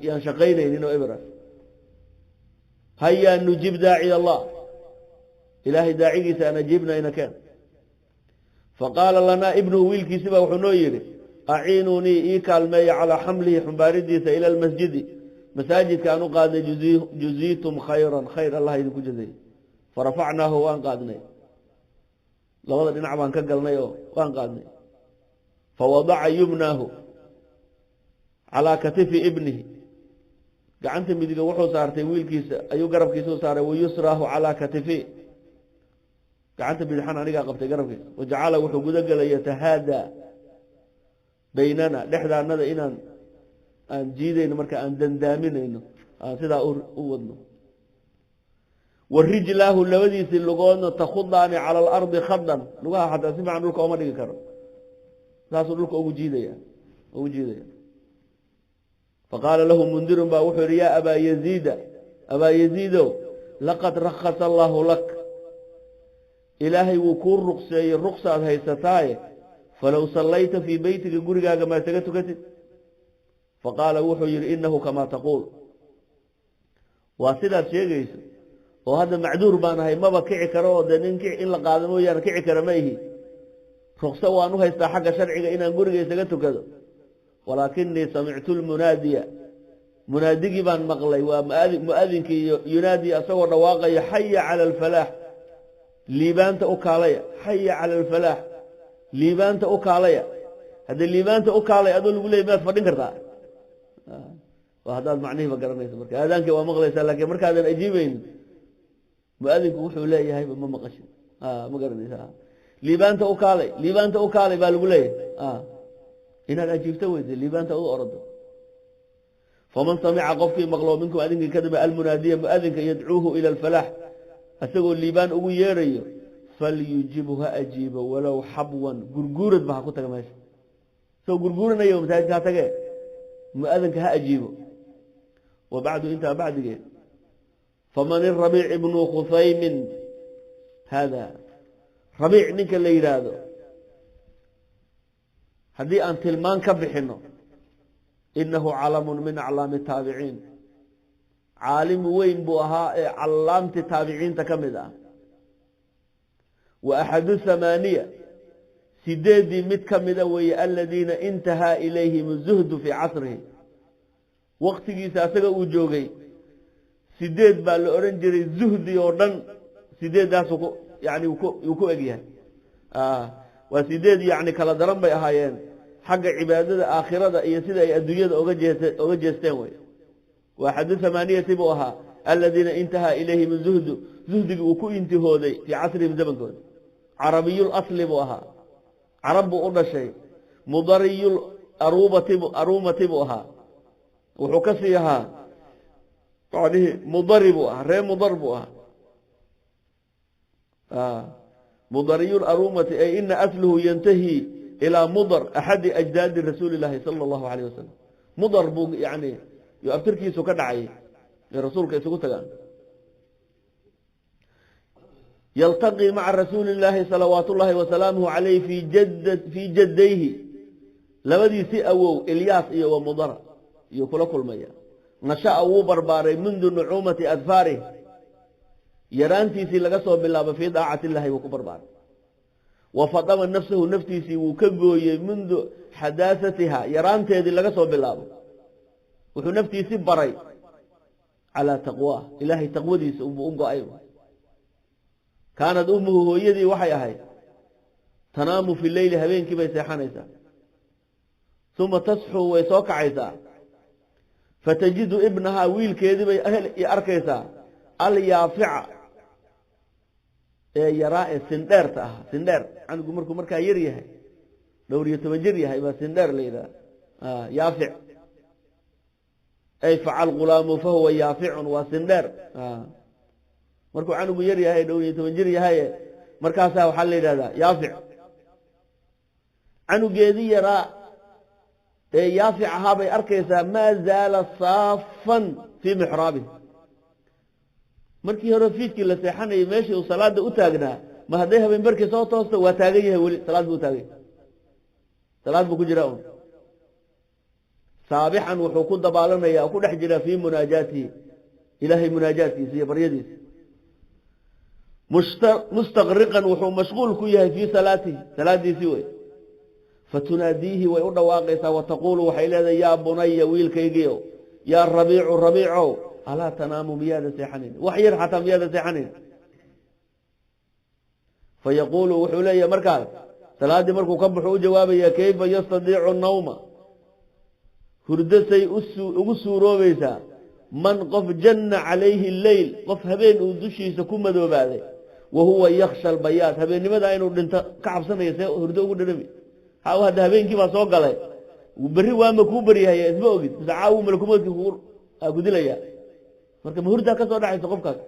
yaan shaqaynaynin oo ebra. Hayaa nujib daaciy Allah, Ilaahay daacigiisa aan ajiibna, ina keen. Faqaala lanaa ibnuhu, wiilkiisi baa wuxuu noo yidhi: aciinuunii, ii kaalmeeya, calaa xamlihi, xumbaaridiisa, ila almasjidi, masaajidka aan u qaadnay, juziitum khayran, khayr Allah idinku jazay. Farafacnaahu, waan qaadnay, labada dhinac baan ka galnay oo waan qaadnay. Fawadaca yumnaahu calaa katifi ibnihi, gacanta midiga wuxuu saartay wiilkiisa ayuu garabkiisa u saaray, wayusraahu calaa katifi, gacanta bidixan anigaa qabtay garabkiisa. Wajacala, wuxuu guda gelay, yatahaada baynana, dhexdaanada inaan aan jiidayno, marka aan dandaaminayno, aan sidaa u wadno. Wa rijlaahu, labadiisii lugoodna, takhudaani cala alardi khadan, lugaha xataa si fiican dhulka ooma dhigi karo, saasuu dhulka ugu jiidaya, ugu jiidaya. Faqaala lahu Mundirun baa wuxuu yihi: yaa Abaa Yaziida, Abaa Yaziidow, laqad rakhasa allaahu lak, Ilaahay wuu kuu ruqseeyey, ruqsaad haysataaye, falow sallayta fii beytiga, gurigaaga maa isaga tukatid? Faqaala, wuxuu yidhi: inahu kamaa taquul, waa sidaad sheegayso oo hadda macduur baan ahay, maba kici karo, oo dee nin in la qaado mooyaane kici kara ma ihi. Ruqso waan u haystaa xagga sharciga inaan guriga isaga tukado. Walaakinii samictu lmunaadiya, munaadigii baan maqlay, waa muadinkii, yunaadi, asagoo dhawaaqaya: xaya cala alfalaax, liibaanta u kaalaya, xaya cala alfalaax, liibaanta u kaalaya. Haddii liibaanta u kaalay adoo lagu leeyay, miyaad fadhin kartaa? Waa haddaad macnihiiba garanayso. Marka aadaankii waa maqlaysaa, laakiin markaadan ajiibaynin muadinku wuxuu leeyahayba ma maqashin, ma garanaysa. Liibaanta u kaalay, liibaanta u kaalay baa lagu leeyahay, inaad ajiibto weyde, liibaanta u orado. Faman samica, qofkii maqlo, minkum, adinkii kadaba, almunaadiya, muadinka, yadcuuhu ila alfalaax, isagoo liibaan ugu yeerayo, falyujibhu, ha ajiibo, walow xabwan, gurguurad ba ha ku taga meesha, isagoo gurguuranayo masaajidka ha tage, muadinka ha ajiibo. Wa bacdu, intaa bacdigeed, faman irabiic ibnu khusaymin haada? Rabiic ninka la yidhaahdo, haddii aan tilmaan ka bixino, inahu calamun min aclaami taabiciin, caalim weyn buu ahaa ee callaamtii taabiciinta ka mid ah. Wa axadu hamaaniya, sideeddii mid ka mida weeye, aladiina intahaa ilayhim zuhdu fii casrihi, waqtigiisa asaga uu joogay sideed baa la odhan jiray. Zuhdi oo dhan sideeddaasu ku yani yuu ku egyahay. Waa sideed, yacni kala daran bay ahaayeen xagga cibaadada aakhirada iyo sida ay adduunyada oga jeesteen wey. Wa axadu hamaaniyati buu ahaa, aladiina intahaa ilayhim zuhdu, zuhdigii uu ku intihooday, fii casrihim, zamankooda. Carabiyul asli buu ahaa, carab buu u dhashay. Mudariyul aruumati buu ahaa, wuxuu ka sii ahaa macnihii mudari buu ahaa, reer Mudar buu ahaa. Mudariyul arumati, ay ina asluhu yantahi ilaa Mudar, axadi ajdaadi rasuuli illaahi sala allahu alayh wasalam. Mudar buu yani yo abtirkiisu ka dhacay ee rasuulka isugu tagaan. Yaltaqii maca rasuuli illaahi salawaat ullaahi wasalaamuhu caleyh fii jaddayhi, labadiisi awow, Ilyaas iyo wa Mudara, iyo kula kulmaya. Nasha'a wuu barbaaray mundu nucuumati adfaarih, yaraantiisii laga soo bilaabo fii daacati illahi buu ku barbaaray. Wa fadama nafsahu, naftiisii wuu ka gooyey, mundu xadaasatiha, yaraanteedii laga soo bilaabo wuxuu naftiisii baray calaa taqwaah, ilaahay taqwadiisa unbuu u go-ay. Kaanad ummuhu, hooyadii waxay ahayd, tanaamu fi leyli, habeenkii bay seexanaysaa, uma tasxuu, way soo kacaysaa, fatajidu ibnahaa, wiilkeedii bay arkaysaa, alyaafica ee yaraa ee sindheerta ahaa. Sindheer canugu markuu markaa yar yahay, dhowr iyo toban jir yahay, baa sindheer la yidhaha, yaafic. Ay facal ghulaamu fahuwa yaaficun, waa sindheer markuu canugu yar yahay, dhowr iyo toban jir yahaye, markaasaa waxaa la yidhahdaa yaafic. Canugeedii yaraa ee yaafic ahaa bay arkaysaa, maa zaala saafan fii mixraabih. Markii hore fiidkii la seexanayay meeshii uu salaada u taagnaa, ma hadday habeen barkii soo toosto waa taagan yahay weli, salaad buu taagan yahay, salaad buu ku jiraa un. Saabixan, wuxuu ku dabaalanaya oo ku dhex jiraa fii munaajaatihi, ilaahay munaajaadkiisa iyo baryadiisa. Mustaqriqan, wuxuu mashquul ku yahay fii salaatihi, salaadiisii wey. Fatunaadiihi, way u dhawaaqaysaa, wa taquulu, waxay leedahay: "Yaa bunaya, wiilkaygiiow, yaa Rabiicu, Rabiicow, alaa tanaamu? Miyaada seexanayn? Wax yar xataa miyaada seexanayn?" Fayaquulu, wuxuu leeyahay markaas salaaddii markuu ka baxo u jawaabaya: "Kayfa yastadiicu nawma? Hurdasay ugu suuroobaysaa man qof janna calayhi leyl, qof habeen uu dushiisa ku madoobaaday, wa huwa yakhsha albayaad, habeennimadaa inuu dhinto ka cabsanaya, see hurdo ugu dhadhami? Ha, hadda habeenkii baa soo galay, berri waama kuu baryahaya, isma ogid, mise caawu malakumoodkii kugu ku dilaya. Marka ma hurdaa ka soo dhacaysa qofkaas?"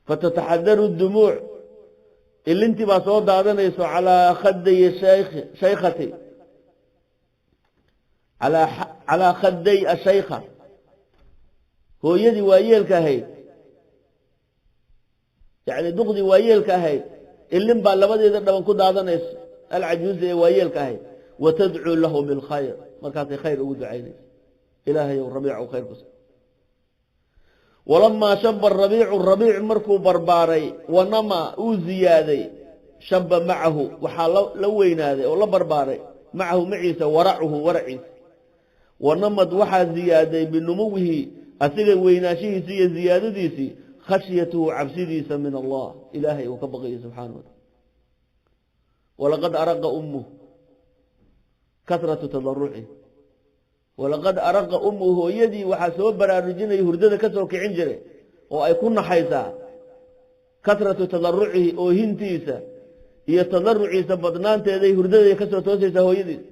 Fatataxadaru dumuuc, ilintii baa soo daadanayso, calaa khaday shaykhati, calaa khaday ashaykha, hooyadii waayeelka ahayd, yacni duqdii waayeelka ahayd, ilin baa labadeeda dhaban ku daadanayso, alcajuuza ee waayeelka ahayd. Wa tadcuu lahu bilkhayr, markaasay khayr ugu ducaynayso: "Ilaahayow, Rabiicu khayr kus." Walamaa shaba Rabiicu, Rabiic markuu barbaaray, wanama, uu ziyaaday, shaba macahu, waxaa la weynaaday oo la barbaaray, macahu, maciisa, waracuhu, waraciisa. Wanamad, waxaa ziyaaday, binumuwihi, asiga weynaanshihiisii iyo ziyaadadiisii, khashyatuhu, cabsidiisa, min Allah, ilaahay uu ka baqayo subxaana wa tacala. Walaqad araqa ummuh kasratu tadaruci, walaqad araqa ummuhu, hooyadii waxaa soo baraarujinaya, hurdada ka soo kicin jiray oo ay ku naxaysaa, kasratu tadarucihi, oohintiisa iyo tadaruciisa badnaanteeday hurdaday ka soo toosaysaa hooyadiis.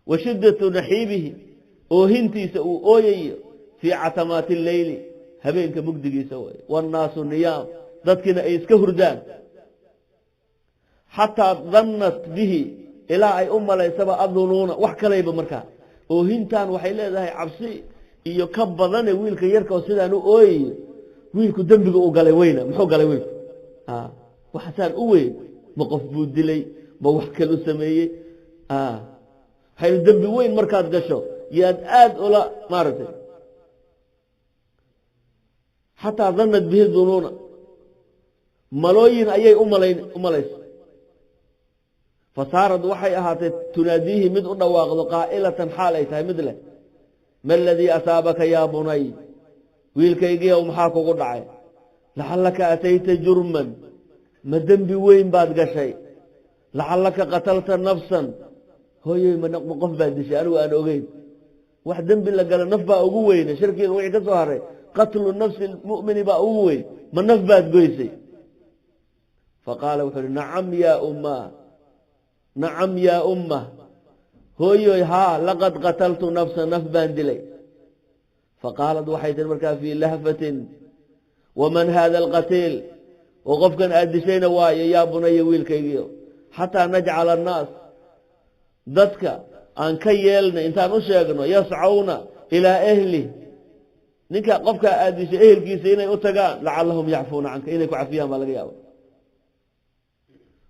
Wa shiddatu naxiibihi, oohintiisa uu ooyayo, fii catamaati alleyli, habeenka mugdigiisa way, wannaasu niyaam, dadkiina ay iska hurdaan, xataa dannat bihi, ilaa ay u malaysaba, adunuuna, wax kalayba. Markaa oohintan waxay leedahay cabsi iyo ka badane, wiilka yarka oo sidaan u ooyayo, wiilku dembiga uu galay weyna, muxuu galay wiilku? Waxasaan u weyn, ma qof buu dilay? Ma wax kalu sameeyey? Waxay dembi weyn markaad gasho yaad aada ula maaragtay. Xataa danat bihi dunuuna, malooyin ayay umalayn u malaysa. Fasaarad, waxay ahaatay, tunaadiihi, mid u dhawaaqdo, qaa'ilatan, xaal ay tahay mid leh: "Ma aladii asaabaka yaa bunay? Wiilkaygiiow, maxaa kugu dhacay? Lacallaka atayta jurman, ma dembi weyn baad gashay? Lacallaka qatalta nafsan? Hooyoy, ma qof baad dishay anigu aan ogeyn? Wax dembi la gala naf baa ugu weyne, shirkiga wixii ka soo haray qatlu nafsi mumini baa ugu weyn. Ma naf baad goysay?" Faqaala, wuxuu uhi: "Nacam yaa umma, nacam yaa umma, hooyoy, haa, laqad qataltu nafsa, naf baan dilay." Faqaalad, waxay tihi markaa fii lahfatin: "Waman haada alqatiil? Oo qofkan aad dishayna waayo, yaa bunaya, wiilkaygiyo, xataa najcala annaas, dadka aan ka yeelna intaan u sheegno, yascawna ilaa ehli, ninka qofkaa aad dishay ehelkiisa inay u tagaan, lacalahum yacfuuna canka, inay ku cafiyaan baa laga yaaba.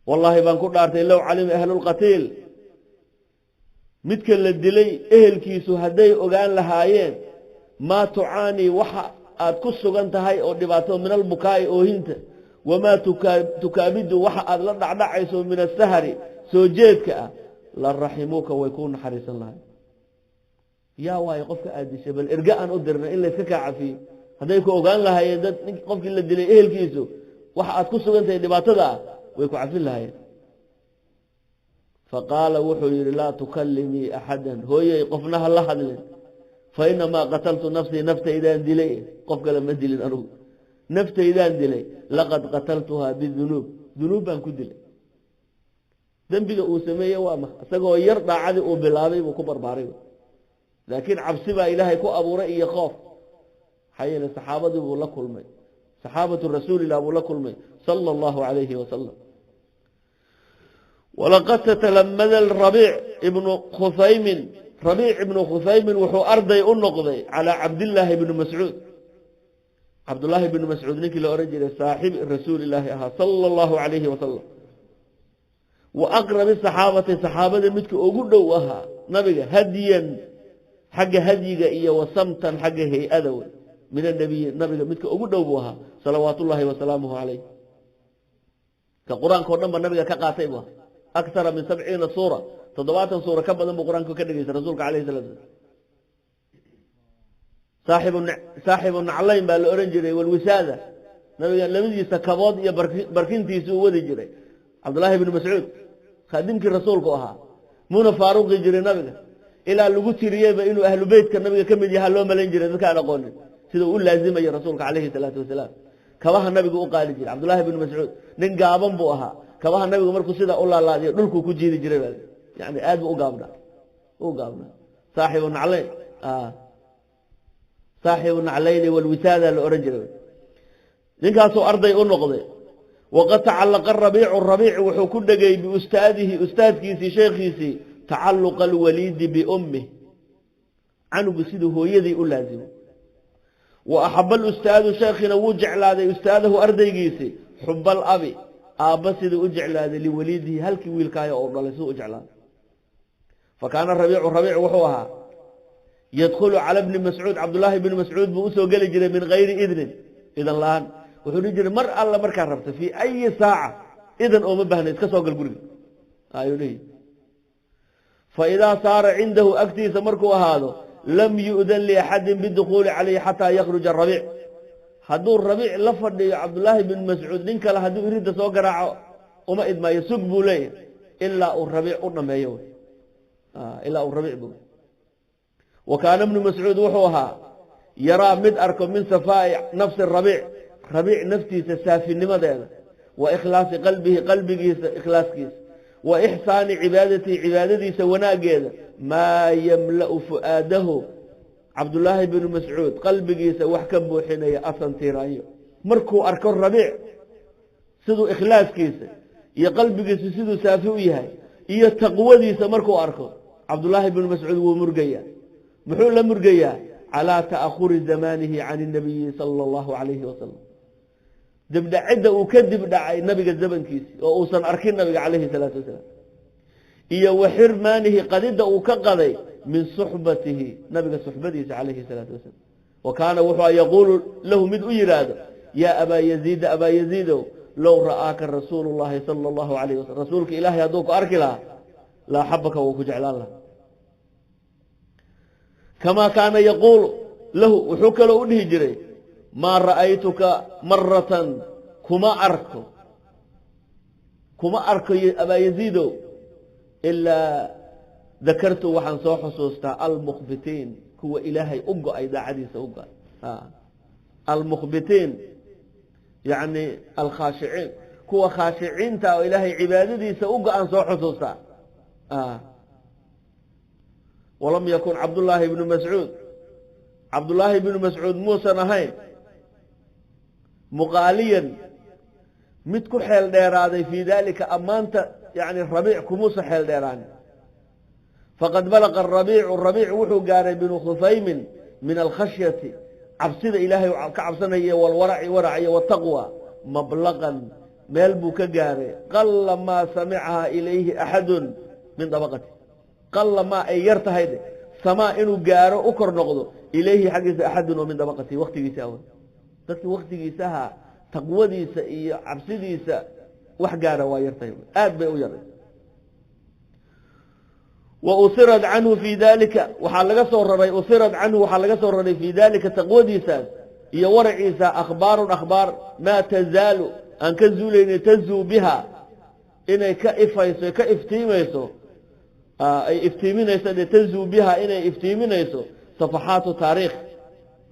Wallaahi baan ku dhaartay, low calima ahlulqatiil, Midka la dilay ehelkiisu hadday ogaan lahaayeen maa tucaanii, waxa aad ku sugan tahay oo dhibaato, min albukaa'i, oohinta, wamaa tukaabidu, waxa aad la dhacdhacayso, min asahari, soo jeedka ah, la raximuuka, way kuu naxariisan lahay. Yaa waayo qofka aad dishay? Bal erge aan u dirnay in layska kaa cafiyo. Hadday ku ogaan lahaayeen dad qofkii la dilay ehelkiisu waxa aad ku sugan tahay dhibaatada ah, way ku cafin lahaayeen. Faqaala, wuxuu yidhi: "Laa tukallimii axadan, hooyey, qofna ha la hadlin. Fa inamaa qataltu nafsii, naftaydaan dilay, qof kale ma dilin, anugu naftaydaan dilay. Laqad qataltuhaa bidunuub, dunuub baan ku dilay." Dembiga uu sameeye waa ma isagoo yar daacadii uu bilaabay buu ku barbaaray, laakiin cabsi baa Ilaahay ku abuuray iyo khoof. Maxaa yeele, saxaabadii buu la kulmay, saxaabatu rasuulillah buu la kulmay, sala allahu calayhi wasalam. Walaqad tatalamada Rabiic ibnu Khuthaymin, Rabiic ibnu Khuthaymin wuxuu arday u noqday calaa Cabdillaahi ibni Mascuud. Cabdullaahi ibni Mascuud, ninkii la odhan jiray, saaxibi rasuulilaahi ahaa, sala allahu calayhi wasalam, wa aqrabi saxaabati, saxaabada midka ugu dhow ahaa nabiga, hadyan, xagga hadyiga, iyo wasamtan, xagga hay-ada wey, min anabiyi, nabiga midka ugu dhow buu ahaa, salawaat ullaahi wasalaamuhu calayh. Ka qur-aanka o dhan ba nabiga ka qaatay buu ahaa, akara min 70 suura, 70 suura ka badan buu qur-aanka ka dhegeystay rasuulka alayhi salatu slam. Saaxibu naclayn baa la odhan jiray, walwisaada. Nabiga labadiisa kabood iyo barkintiisa uu wadi jiray Cabdullaahi bnu Mascuud. Khaadimkii rasuulku ahaa, muuna faaruqi jiray nabiga, ilaa lagu tiriyeyba inuu ahlu beytka nabiga ka mid yahaa loo malayn jiray, dadka aan aqoonin sida uu u laazimayo rasuulka calayhi salaatu wasalaam. Kabaha nabigu u qaali jiray Cabdullaahi bnu Mascuud. Nin gaaban buu ahaa. Kabaha nabigu markuu sidaa u laalaadiyo, dhulkuu ku jiidi jiray ba, yani aad buu u gaabnaa. Saaxibu naclayn, saaxibu naclayni walwisaada la odhan jiray. Ninkaasuu arday u noqday. Waqad tacalaqa Rabiicu, Rabiic wuxuu ku dhegay, biustaadihi, ustaadkiisii, sheekhiisii, tacaluqa alwaliidi biummih, canugu siduu hooyadii u laazimo. Wa axaba alustaadu, sheekhina wuu jeclaaday, ustaadahu, ardaygiisii, xuba alabi, aabba siduu u jeclaaday, liwaliidihi, halkii wiilkaayo oo dhalay siduu u jeclaaday. Fa kaana Rabiicu, Rabiic wuxuu ahaa, yadkhulu cala bni Mascuud, Cabdullaahi bni Mascuud buu usoo geli jiray, min gayri idnin, idan la-aan. Wuxuu dhihi jiray: "Mar alla markaa rabta, fii ayi saaca, idan ooma baahna, iska soo gal guriga," ayuu dhihi. Fa idaa saara cindahu, agtiisa markuu ahaado, lam yu'dan liaxadin bidukhuuli calayhi xataa yakhruja Rabiic. Hadduu Rabiic la fadhiyo Cabdullaahi bin Mascuud, nin kale hadduu iridda soo garaaco, uma idmaayo, sug buu leeyahay ilaa uu Rabiic u dhameeyo, ilaa uu Rabiic bogo. Wa kaana ibnu Mascuud wuxuu ahaa, yaraa, mid arko, min safaa'i nafsi Rabiic, Rabiic naftiisa saafinimadeeda, wa ikhlaasi qalbihi, qalbigiisa ikhlaaskiisa, wa ixsaani cibaadatihi, cibaadadiisa wanaaggeeda, maa yamla'u fu'aadahu, Cabdullaahi binu Mascuud qalbigiisa wax ka buuxinaya, asan, tiiraanyo. Markuu arko Rabiic siduu ikhlaaskiisa iyo qalbigiisu siduu saafi u yahay iyo taqwadiisa markuu arko, Cabdullaahi binu Mascuud wuu murgayaa. Muxuu la murgayaa? Calaa ta'ahuri zamaanihi can inabiyi sala allahu calayhi wasalam, dibdhacidda uu ka dibdhacay nabiga zamankiisi oo uusan arkin nabiga calayhi salaatu wasalaam, iyo wa xirmaanihi, qadidda uu ka qaday, min suxbatihi, nabiga suxbadiisa calayhi salaatu wasalaam. Wa kaana wuxuu yaquulu lahu, mid u yidhaahdo: "Yaa abaa Yaziida, abaa Yaziidow, low ra'aaka rasuulu llahi sala allahu alayh wasalam, rasuulka Ilaahay hadduu ku arki lahaa, la axabaka, wuu ku jeclaan lahaa." Kamaa kaana yaquulu lahu, wuxuu kaloo u dhihi jiray: "Maa ra'aytuka maratan, kuma arko, kuma arko, abaa Yaziidow, ilaa dakartu, waxaan soo xusuustaa, almukhbitiin, kuwa Ilaahay u go-ay, daacadiisa u go-ay." Almukhbitiin yacni alkhaashiciin, kuwa khaashiciinta oo Ilaahay cibaadadiisa u go-aan soo xusuustaa. Walam yakun Cabdullaahi bnu Mascuud, Cabdullaahi bnu Mascuud muusan ahayn, muqaaliyan, mid ku xeel dheeraaday, fii daalika, ammaanta, yani Rabiic kumuusa xeel dheeraanin. Faqad balaqa Rabiicu, Rabiic wuxuu gaaray, binu Khuthaymin, min alkhashyati, cabsida Ilaahay ka cabsanaya, walwaraci, warac, iyo wataqwa, mablaqan, meel buu ka gaaray, qala maa samicaha ilayhi axadun min dabaqati. Qalla maa ay yar tahay de samaa inuu gaaro u kor noqdo ilayhi xaggiisa axadun oo min dabaqatihi, waktigiisa awa dadkii waktigiisaha taqwadiisa iyo cabsidiisa wax gaara waa yartahay, aad bay u yaray. Wa usirat canhu fii dalika, waxaa laga soo raray, usirat canhu, waxaa laga soo raray, fii dalika, taqwadiisaas iyo waraciisa, akhbaarun akhbaar, maa tazaalu aan ka zuulayni, tazuu biha, inay ka ifayso, ka iftiimayso, ay iftiiminayso de, tazuu biha, inay iftiiminayso safaxaatu taariikh,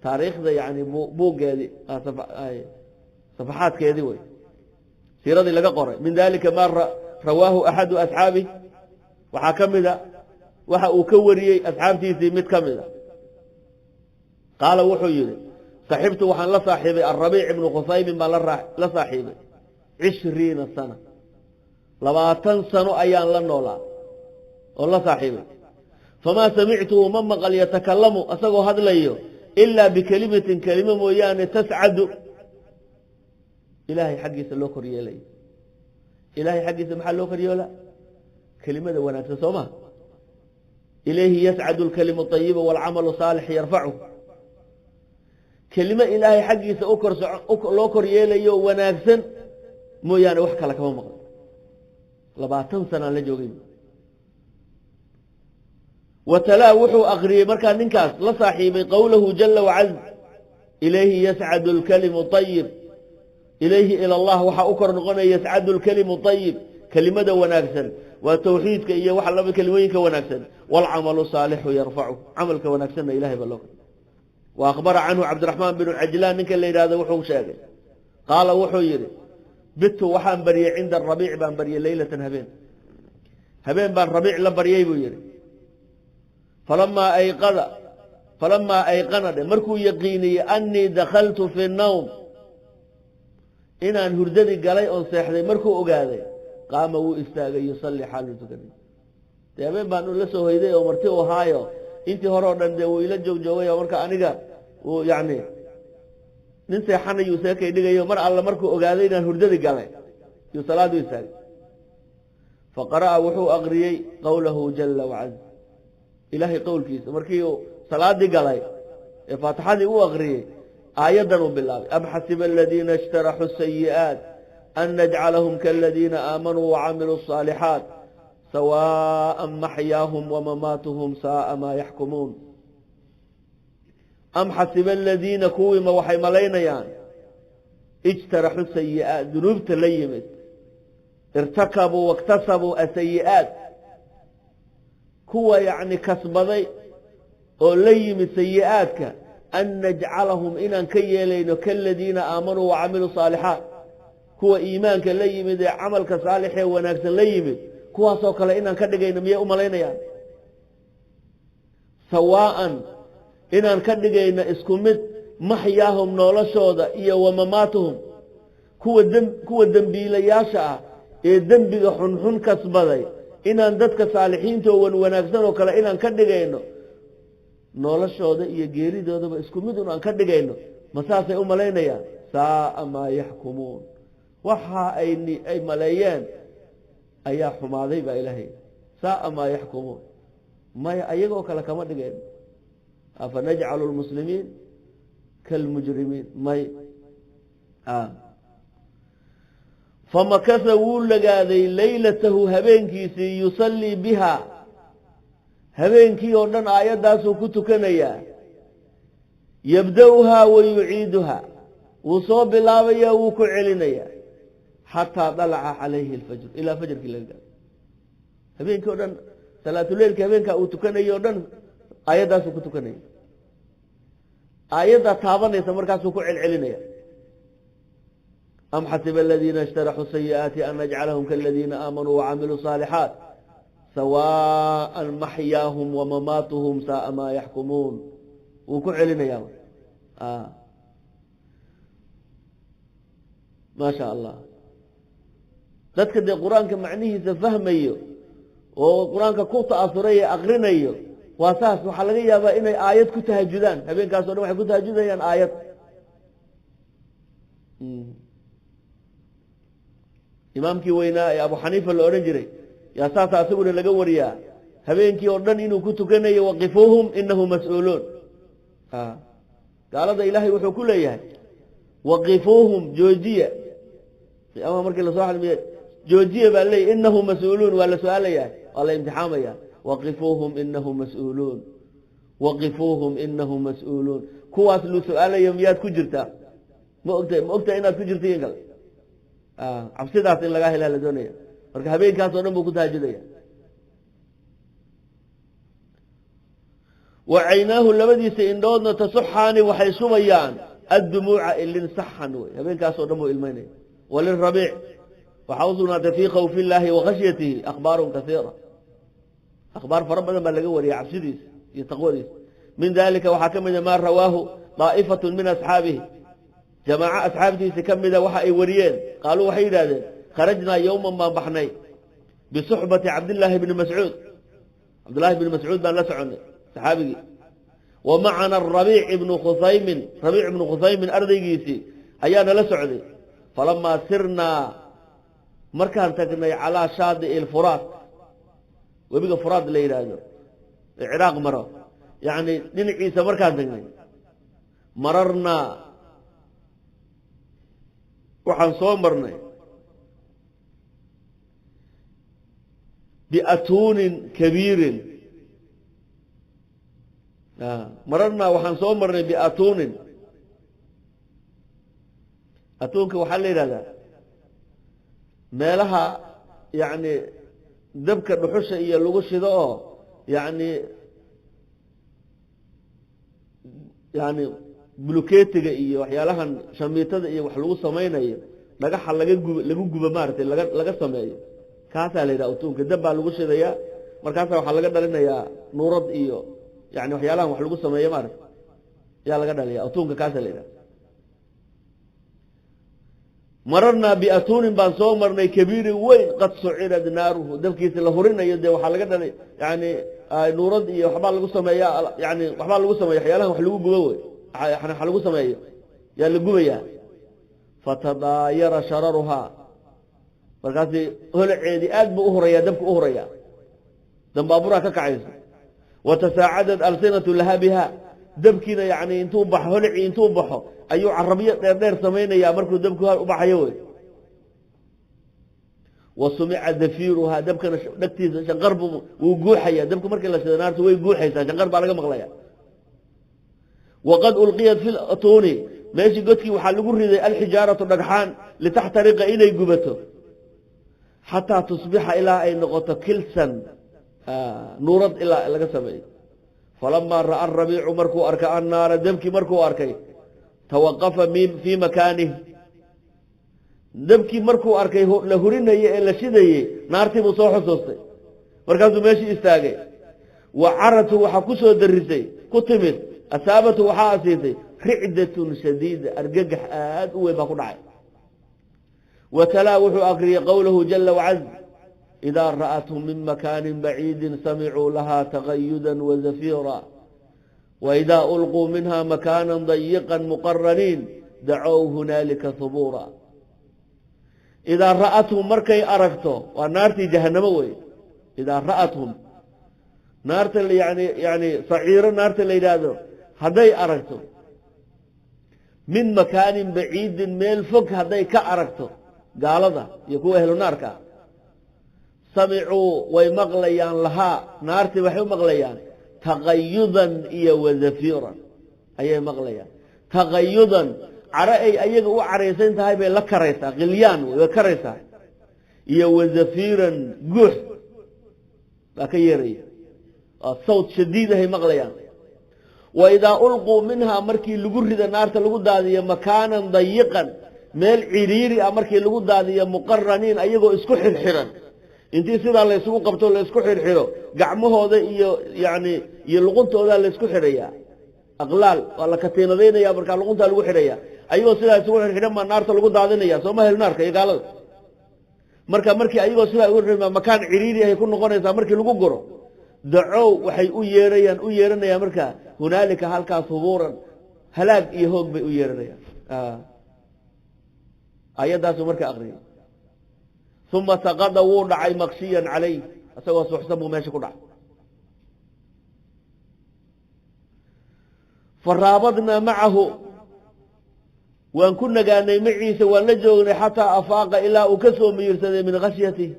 taariikhda yani buuggeedii, safaxaadkeedii wey, siiradii laga qoray. Min dalika maa rawaahu axadu asxaabih, waxaa ka mida waxa uu ka wariyey asxaabtiisii mid ka mida. Qaala, wuxuu yidhi: saxibtu, waxaan la saaxiibay, Alrabiic ibnu Khusaymin baan la saaxiibay, 20 sana, 20 sano ayaan la noolaa oo la saaxiibay. Famaa samictuhu, ma maqal, yatakalamu, asagoo hadlayo, ilaa bikelimatin, kelimo mooyaane, tascadu, Ilaahay xaggiisa loo kor yeelayo. Ilaahay xaggiisa maxaa loo kor yeelaa? Kelimada wanaagsan, soo ma? Ilayhi yascadu alkalimu ayibu waalcamalu saalix yarfacu. Kelimo Ilaahay xaggiisa u kor loo kor yeelayo wanaagsan mooyaane wax kale kama maqlo, 20 sanaan la joogay. Watalaa, wuxuu akriyey markaa ninkaas la saaxiibay, qowlahu jala wacaz: ilayhi yascadu alkalimu ayib. Ilayhi, ila Allah, waxaa u kor noqonaya, yascadu alkalimu ayib, kelimada wanaagsan, waa tawxiidka iyo waxa laba kelimooyinka wanaagsan, waalcamalu saalixu yarfacu, camalka wanaagsanna ilahay baa loo kor. Wa akhbara canhu Cabdiraxmaan binu Cajlaan, ninka la yidhahdo, wuxuu sheegay, qaala, wuxuu yidhi: bittu, waxaan baryey, cinda Rabiic baan baryey, leylatan, habeen, habeen baan Rabiic la baryey, buu yidhi. Falamaa ayqada, falamaa ayqana dhe, markuu yaqiiniyey, annii dakhaltu fi nawm, inaan hurdadii galay oon seexday markuu ogaaday, qaama, wuu istaagay, yusalli, xaaluu tukanay. Dee habeen baan la soo hoyday oo marti u ahaayo, intii hore o dhan dee wuu ila joog joogay oo marka aniga uu yacni nin seexanayuu seekay dhigayo. Mar alle markuu ogaaday inaan hurdadii galay yuu salaadu istaagay. Faqara'a, wuxuu aqriyey, qowlahu jala wacaz, ilaahay qowlkiisa. Markii uu salaadii galay ee faatixadii u aqriyey, aayaddan uu bilaabay: am xasiba aladiina ijtaraxuu sayi'aat an najcalahum kaladiina aamanuu wacamiluu الصaalixaat sawaaءa maxyaahum wamamaatuhum saaa maa yaxkumuun. Am xasiba aladiina, kuwiima waxay malaynayaan, ijtaraxu sayi'aat, dunuubta la yimid, irtakabuu waktasabuu asayi'aat, kuwa yacni kasbaday oo la yimid sayi'aadka, an najcalahum, inaan ka yeelayno, kaladiina aamanuu wacamiluu saalixaat, kuwa iimaanka la yimid ee camalka saalixee wanaagsan la yimid, kuwaasoo kale inaan ka dhigayno miyay u malaynayaan? Sawaa'an, inaan ka dhigayno isku mid, maxyaahum, noloshooda, iyo wamamaatuhum, kuwa dembiilayaasha ah ee dembiga xunxun kasbaday, inaan dadka saalixiinta oo wan wanaagsan oo kale inaan ka dhigayno, noloshooda iyo geeridoodaba isku mid un aan ka dhigayno, ma saasay u malaynayaan? Saaa maa yaxkumuun. Waxa ay maleeyeen ayaa xumaaday baa Ilaahay. Saaa maa yaxkumuun. Maya, ayagoo kale kama dhigayno. Afa najcalu lmuslimiin kalmujrimiin? May. Famakasa, wuu lagaaday, leylatahu, habeenkiisii, yusallii biha, habeenkii oo dhan aayaddaasuu ku tukanayaa. Yabda-uhaa wa yuciiduhaa, wuu soo bilaabayaa, wuu ku celinayaa, xataa dalaca calayhi alfajr, ilaa fajrkii laga gaaro. Habeenkii o dhan, salaatuleilka habeenkaa uu tukanayo o dhan, aayaddaasuu ku tukanaya. Aayaddaa taabanaysa, markaasuu ku celcelinaya: am xasiba aladiina ijtaraxuu sayi'aati an najcalahum kaladiina aamanuu wacamiluu saalixaat sawaءa maxyaahum wamamaatuhum saaa maa yaxkumuun. Wuu ku celinayaa. Maa sha Allah, dadka dee Qur-aanka macnihiisa fahmayo oo Qur-aanka ku ta'asuray ee akrinayo waa saas. Waxaa laga yaabaa inay aayad ku tahajudaan, habeenkaas o dhan waxay ku tahajudayaan aayad. Imaamkii weynaa ee Abu Xaniifa la odhan jiray yaa saasa asaguna laga wariyaa. Habeenkii oo dhan inuu ku tukanayo waqifuuhum inahum mas-uuluun. Gaalada Ilaahay wuxuu ku leeyahay waqifuuhum, joojiya. Ama markii lasoo xadmiye joojiya baa leeyahy, inahum mas-uuluun, waa la su-aalayaa, waa la imtixaamaya. Waqifuuhum inahum mas-uuluun, waqifuuhum inahum mas-uuluun. Kuwaas lu su-aalayo miyaad ku jirtaa? Ma ogta, ma ogtahay inaad ku jirta in kale? Cabsidaas in lagaa helaa la doonaya. Marka habeenkaas oo dhan buu ku tahajudaya. Wa caynaahu, labadiisa indhoodna, tasuxaani, waxay shubayaan addumuuca, ilin saxan wey. Habeenkaas oo dhan buu ilmaynaya. Walirabiic waxaa u sugnaatay fii khawfi illaahi wa khashyatihi akhbaarun kasiira, akhbaar fara badan baa laga wariyay cabsidiisa iyo taqwadiisa. Min dalika waxaa ka mida maa rawaahu daa'ifatu min asxaabihi, jamaaco asxaabtiisi ka mida waxa ay wariyeen. Qaaluu, waxay yidhahdeen: kharajnaa yowman, baan baxnay, bisuxbati Cabdillaahi bni Mascuud, Cabdullahi bni Mascuud baan la soconnay, saxaabigii. Wa macana Rabiic ibnu Khusaymin, Rabiic ibnu Khusaymin ardaygiisii ayaa nala socday. Falamaa sirnaa, markaan tagnay, calaa shaadi'i lfuraat, webiga Furaad la yidhaahdo ee Ciraaq maro, yacni dhinaciisa markaan tagnay, mararnaa, waxaan soo marnay, biatuunin kabiirin. Mararnaa, waxaan soo marnay, biatuunin. Atuunka waxaa la yidhahdaa meelaha yacni dabka dhuxusha iyo lagu shido oo yani buluketiga iyo waxyaalahan shamiitada iyo wax lagu samaynayo, dhagaxa laga gub lagu gubo, maaragtay, laga sameeyo, kaasaa la yidhaha utuunka. Dab baa lagu shidayaa, markaasa waxaa laga dhalinayaa nuurad iyo yani waxyaalahan wax lagu sameeyo, maarata, yaa laga dhaliya utuunka, kaasaa la yidhaha. Mararnaa biatuunin, baan soo marnay, kabiirin weyn, qad sucirad naaruhu, dabkiisa la hurinayo. Dee waxaa laga dhalay yani nuurad iyo waxbaa lagu sameeya, yani waxbaa lagu sameeya, waxyaalahan wax lagu gubo wey, wax lagu sameeyo yaa la gubayaa. Fatadaayara shararuhaa, markaasi holaceedii aad buu uhurayaa, dabka u hurayaa, dambaaburaa ka kacayso. Watasaacadad alsinatu lahabiha, dabkiina yani intuu baxo, holacii intuu baxo ayuu carabiyo dheer dheer samaynayaa markuu dabku u baxayo wey. Wa sumica dafiiruhaa, dabkana dhegtiisa shanqar bu wuu guuxaya. Dabka markii la shido naartu way guuxaysaa, shanqar baa laga maqlaya. Waqad ulqiyat fi latuuni, meeshii godkii waxaa lagu riday, alxijaaratu, dhagxaan, litaxtariqa, inay gubato, xataa tusbixa, ilaa ay noqoto, kilsan, nuurad ilaa laga sameeyo. Falamaa ra'a Rabiicu, markuu arkay, annaara, dabkii markuu arkay, tawaqafa fii makaanih. Dabkii markuu arkay la hurinayey ee la shidayey, naartii buu soo xusuustay, markaasuu meeshii istaagay. Wa caratu, waxaa ku soo darisay, ku timid, asaabatu, waxaa asiisay, ricdatun shadiida, argagax aad u weyn baa ku dhacay. Wa talaa, wuxuu akriyey qowlahu jala wacaz: idaa ra'athum min makaanin baciidin samicuu lahaa tagayuda wazafiira, waidaa ulquu minha makaana dayiqa muqaraniin dacow hunaalika hubuura. Idaa ra'athum, markay aragto, waa naartii jahanamo wey. Idaa ra'athum, naarta yani saciiro naarta la yidhaahdo hadday aragto, min makaanin baciidin, meel fog hadday ka aragto gaalada iyo kuwa ehlu naarka, samicuu, way maqlayaan, lahaa, naartii waxay u maqlayaan, tagayudan iyo wazafiiran ayay maqlayaan. Tagayudan, caro ay ayaga u caraysan tahay bay la karaysaa, khilyaan way karaysaa, iyo wazafiiran, guux baa ka yeeraya, waa sawt shadiidahay maqlayaan. Wa idaa ulquu minhaa, markii lagu rida naarta, lagu daadiyo, makaanan dayiqan, meel cidhiiri ah markii lagu daadiyo, muqaraniin, ayagoo isku xirxiran, intii sidaa laysugu qabto laysku xirxiro, gacmahooda iyo yani iyo luquntoodaa laysku xidhayaa, aqlaal waa la katiinadaynaya, markaa luquntaa lagu xidhaya, ayagoo sidaa isugu xirxidhan baa naarta lagu daadinaya. Sooma hel naarka iyo gaalada? Marka markii ayagoo sidaa ugu xirma makaan cidhiiri ahay ku noqonaysaa markii lagu guro, dacow, waxay u yeerayaan, u yeeranayaan markaa, hunaalika, halkaas, hubuuran, halaag iyo hoog bay u yeeranayaan. Ayaddaasuu marka aqriyay. Uma saqada, wuu dhacay, maqshiyan calayh, isagoo suxsan buu meesha ku dhacay. Faraabadnaa macahu, waan ku nagaanay maciisa, waan la joognay, xataa afaaqa, ilaa uu ka soo miyirsaday, min khashyatih.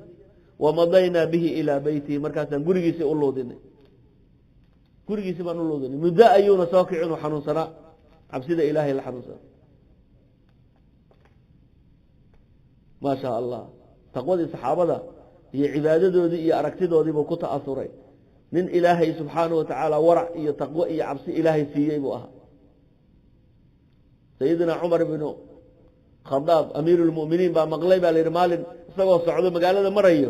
Wamadaynaa bihi ilaa beytihi, markaasaan gurigiisii u luudinay, gurigiisi baan u luudinay. Muddo ayuuna soo kici inuu xanuunsanaa, cabsida Ilaahay la xanuunsanaa. Maa shaa Allah, taqwadii saxaabada iyo cibaadadoodii iyo aragtidoodiibuu ku ta'asuray. Nin Ilaahay subxaanahu watacaala warac iyo taqwo iyo cabsi Ilaahay siiyey buu ahaa. Sayidina Cumar ibnu Khadaab, amiiru lmu'miniin, baa maqlay, baa la yidhi, maalin isagoo socdo magaalada marayo,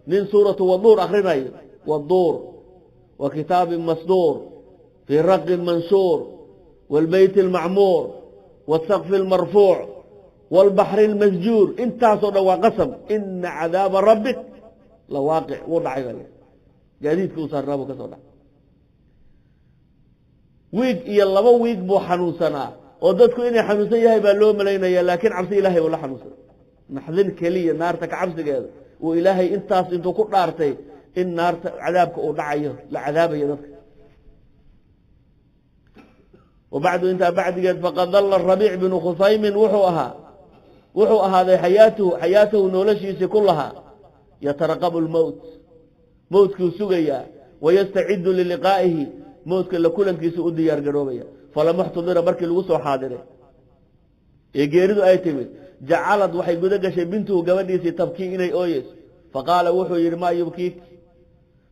nin suuratu waduur akrinayo: "Waduur wa kitaabin masduur fii raqin manshuur waalbeyt almacmuur waasaqfi almarfuuc waalbaxri almasjuur." Intaasoo dhan waa qasam. "Ina cadaaba rabbik la waaqic." Wuu dhacay baa la gaadiidka uu saarnaa buu ka soo dhacay. Wiig iyo 2 wiig buu xanuunsanaa, oo dadku inay xanuunsan yahay baa loo malaynaya, laakiin cabsi Ilahay uu la xanuunsan, naxdin keliya, naarta ka cabsigeeda uu Ilaahay intaas intuu ku dhaartay in naarta cadaabka uu dhacayo, la cadaabayo dadka. Wabacdu, intaa bacdigeed, faqad dalla Rabiic binu Khusaymin, wuxuu ahaa, wuxuu ahaaday, xayaatuhu, xayaatahu, noloshiisii kulahaa, yataraqabu lmowt, mowtkuu sugayaa, wayastacidu liliqaa'ihi, mowtka la kulankiisa u diyaar garoobaya. Falama xtudira, markii lagu soo xaadiray ee geeridu ay timid, jacalad, waxay guda gashay, bintuhu, gabadhiisii, tabkii, inay ooyeyso. Faqaala, wuxuu yidhi: "Maa yubkiik?"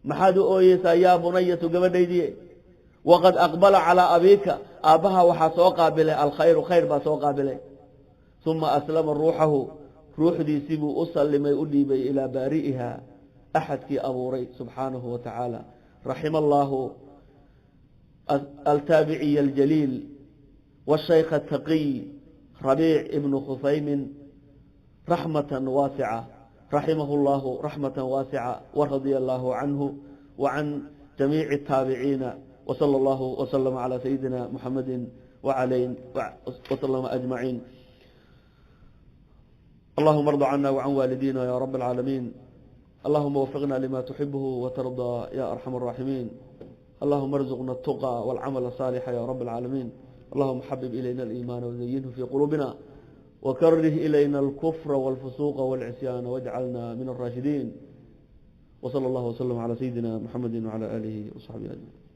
Maxaad u ooyeysaa, "yaa bunayatu?" Gabadhaydii. "Waqad aqbala calaa abiika," aabbaha waxaa soo qaabilay, "alkhayru," khayr baa soo qaabilay. Uma aslama ruuxahu, ruuxdiisii buu u sallimay, u dhiibay, ilaa baari'iha, axadkii abuuray, subxaanahu wa tacaala. Raxima allaahu altaabiciy aljaliil wshaykh ataqiy Rabiic ibnu Khusaymin raxmata waasica, raximahu llahu raxmata waasica, waradia allahu canhu wacan jamiici الtaabiciina, wsala allahu wslama calى sayidina muxamadi walayn waslama ajmaciin. Allahuma arض cana wcan waalidina ya rab اlcaalamiin. Allahuma wafiqna lima tuxibhu watarضى ya arxam الraaximiin. Allahuma arzuqna الtuqى wاlcamal الصaalixa ya rab اlcaalamiin. Allahuma xabib ilayna aliimaana wazayinhu fii quluubina, wakarih ilayna alkufra wاlfusuuqa wاlcisyaana, wاjcalna min alraashidiin. Wsala اllah wslm calى sayidina muxamedi wcalى alihi wصaxbihi ajmaciin.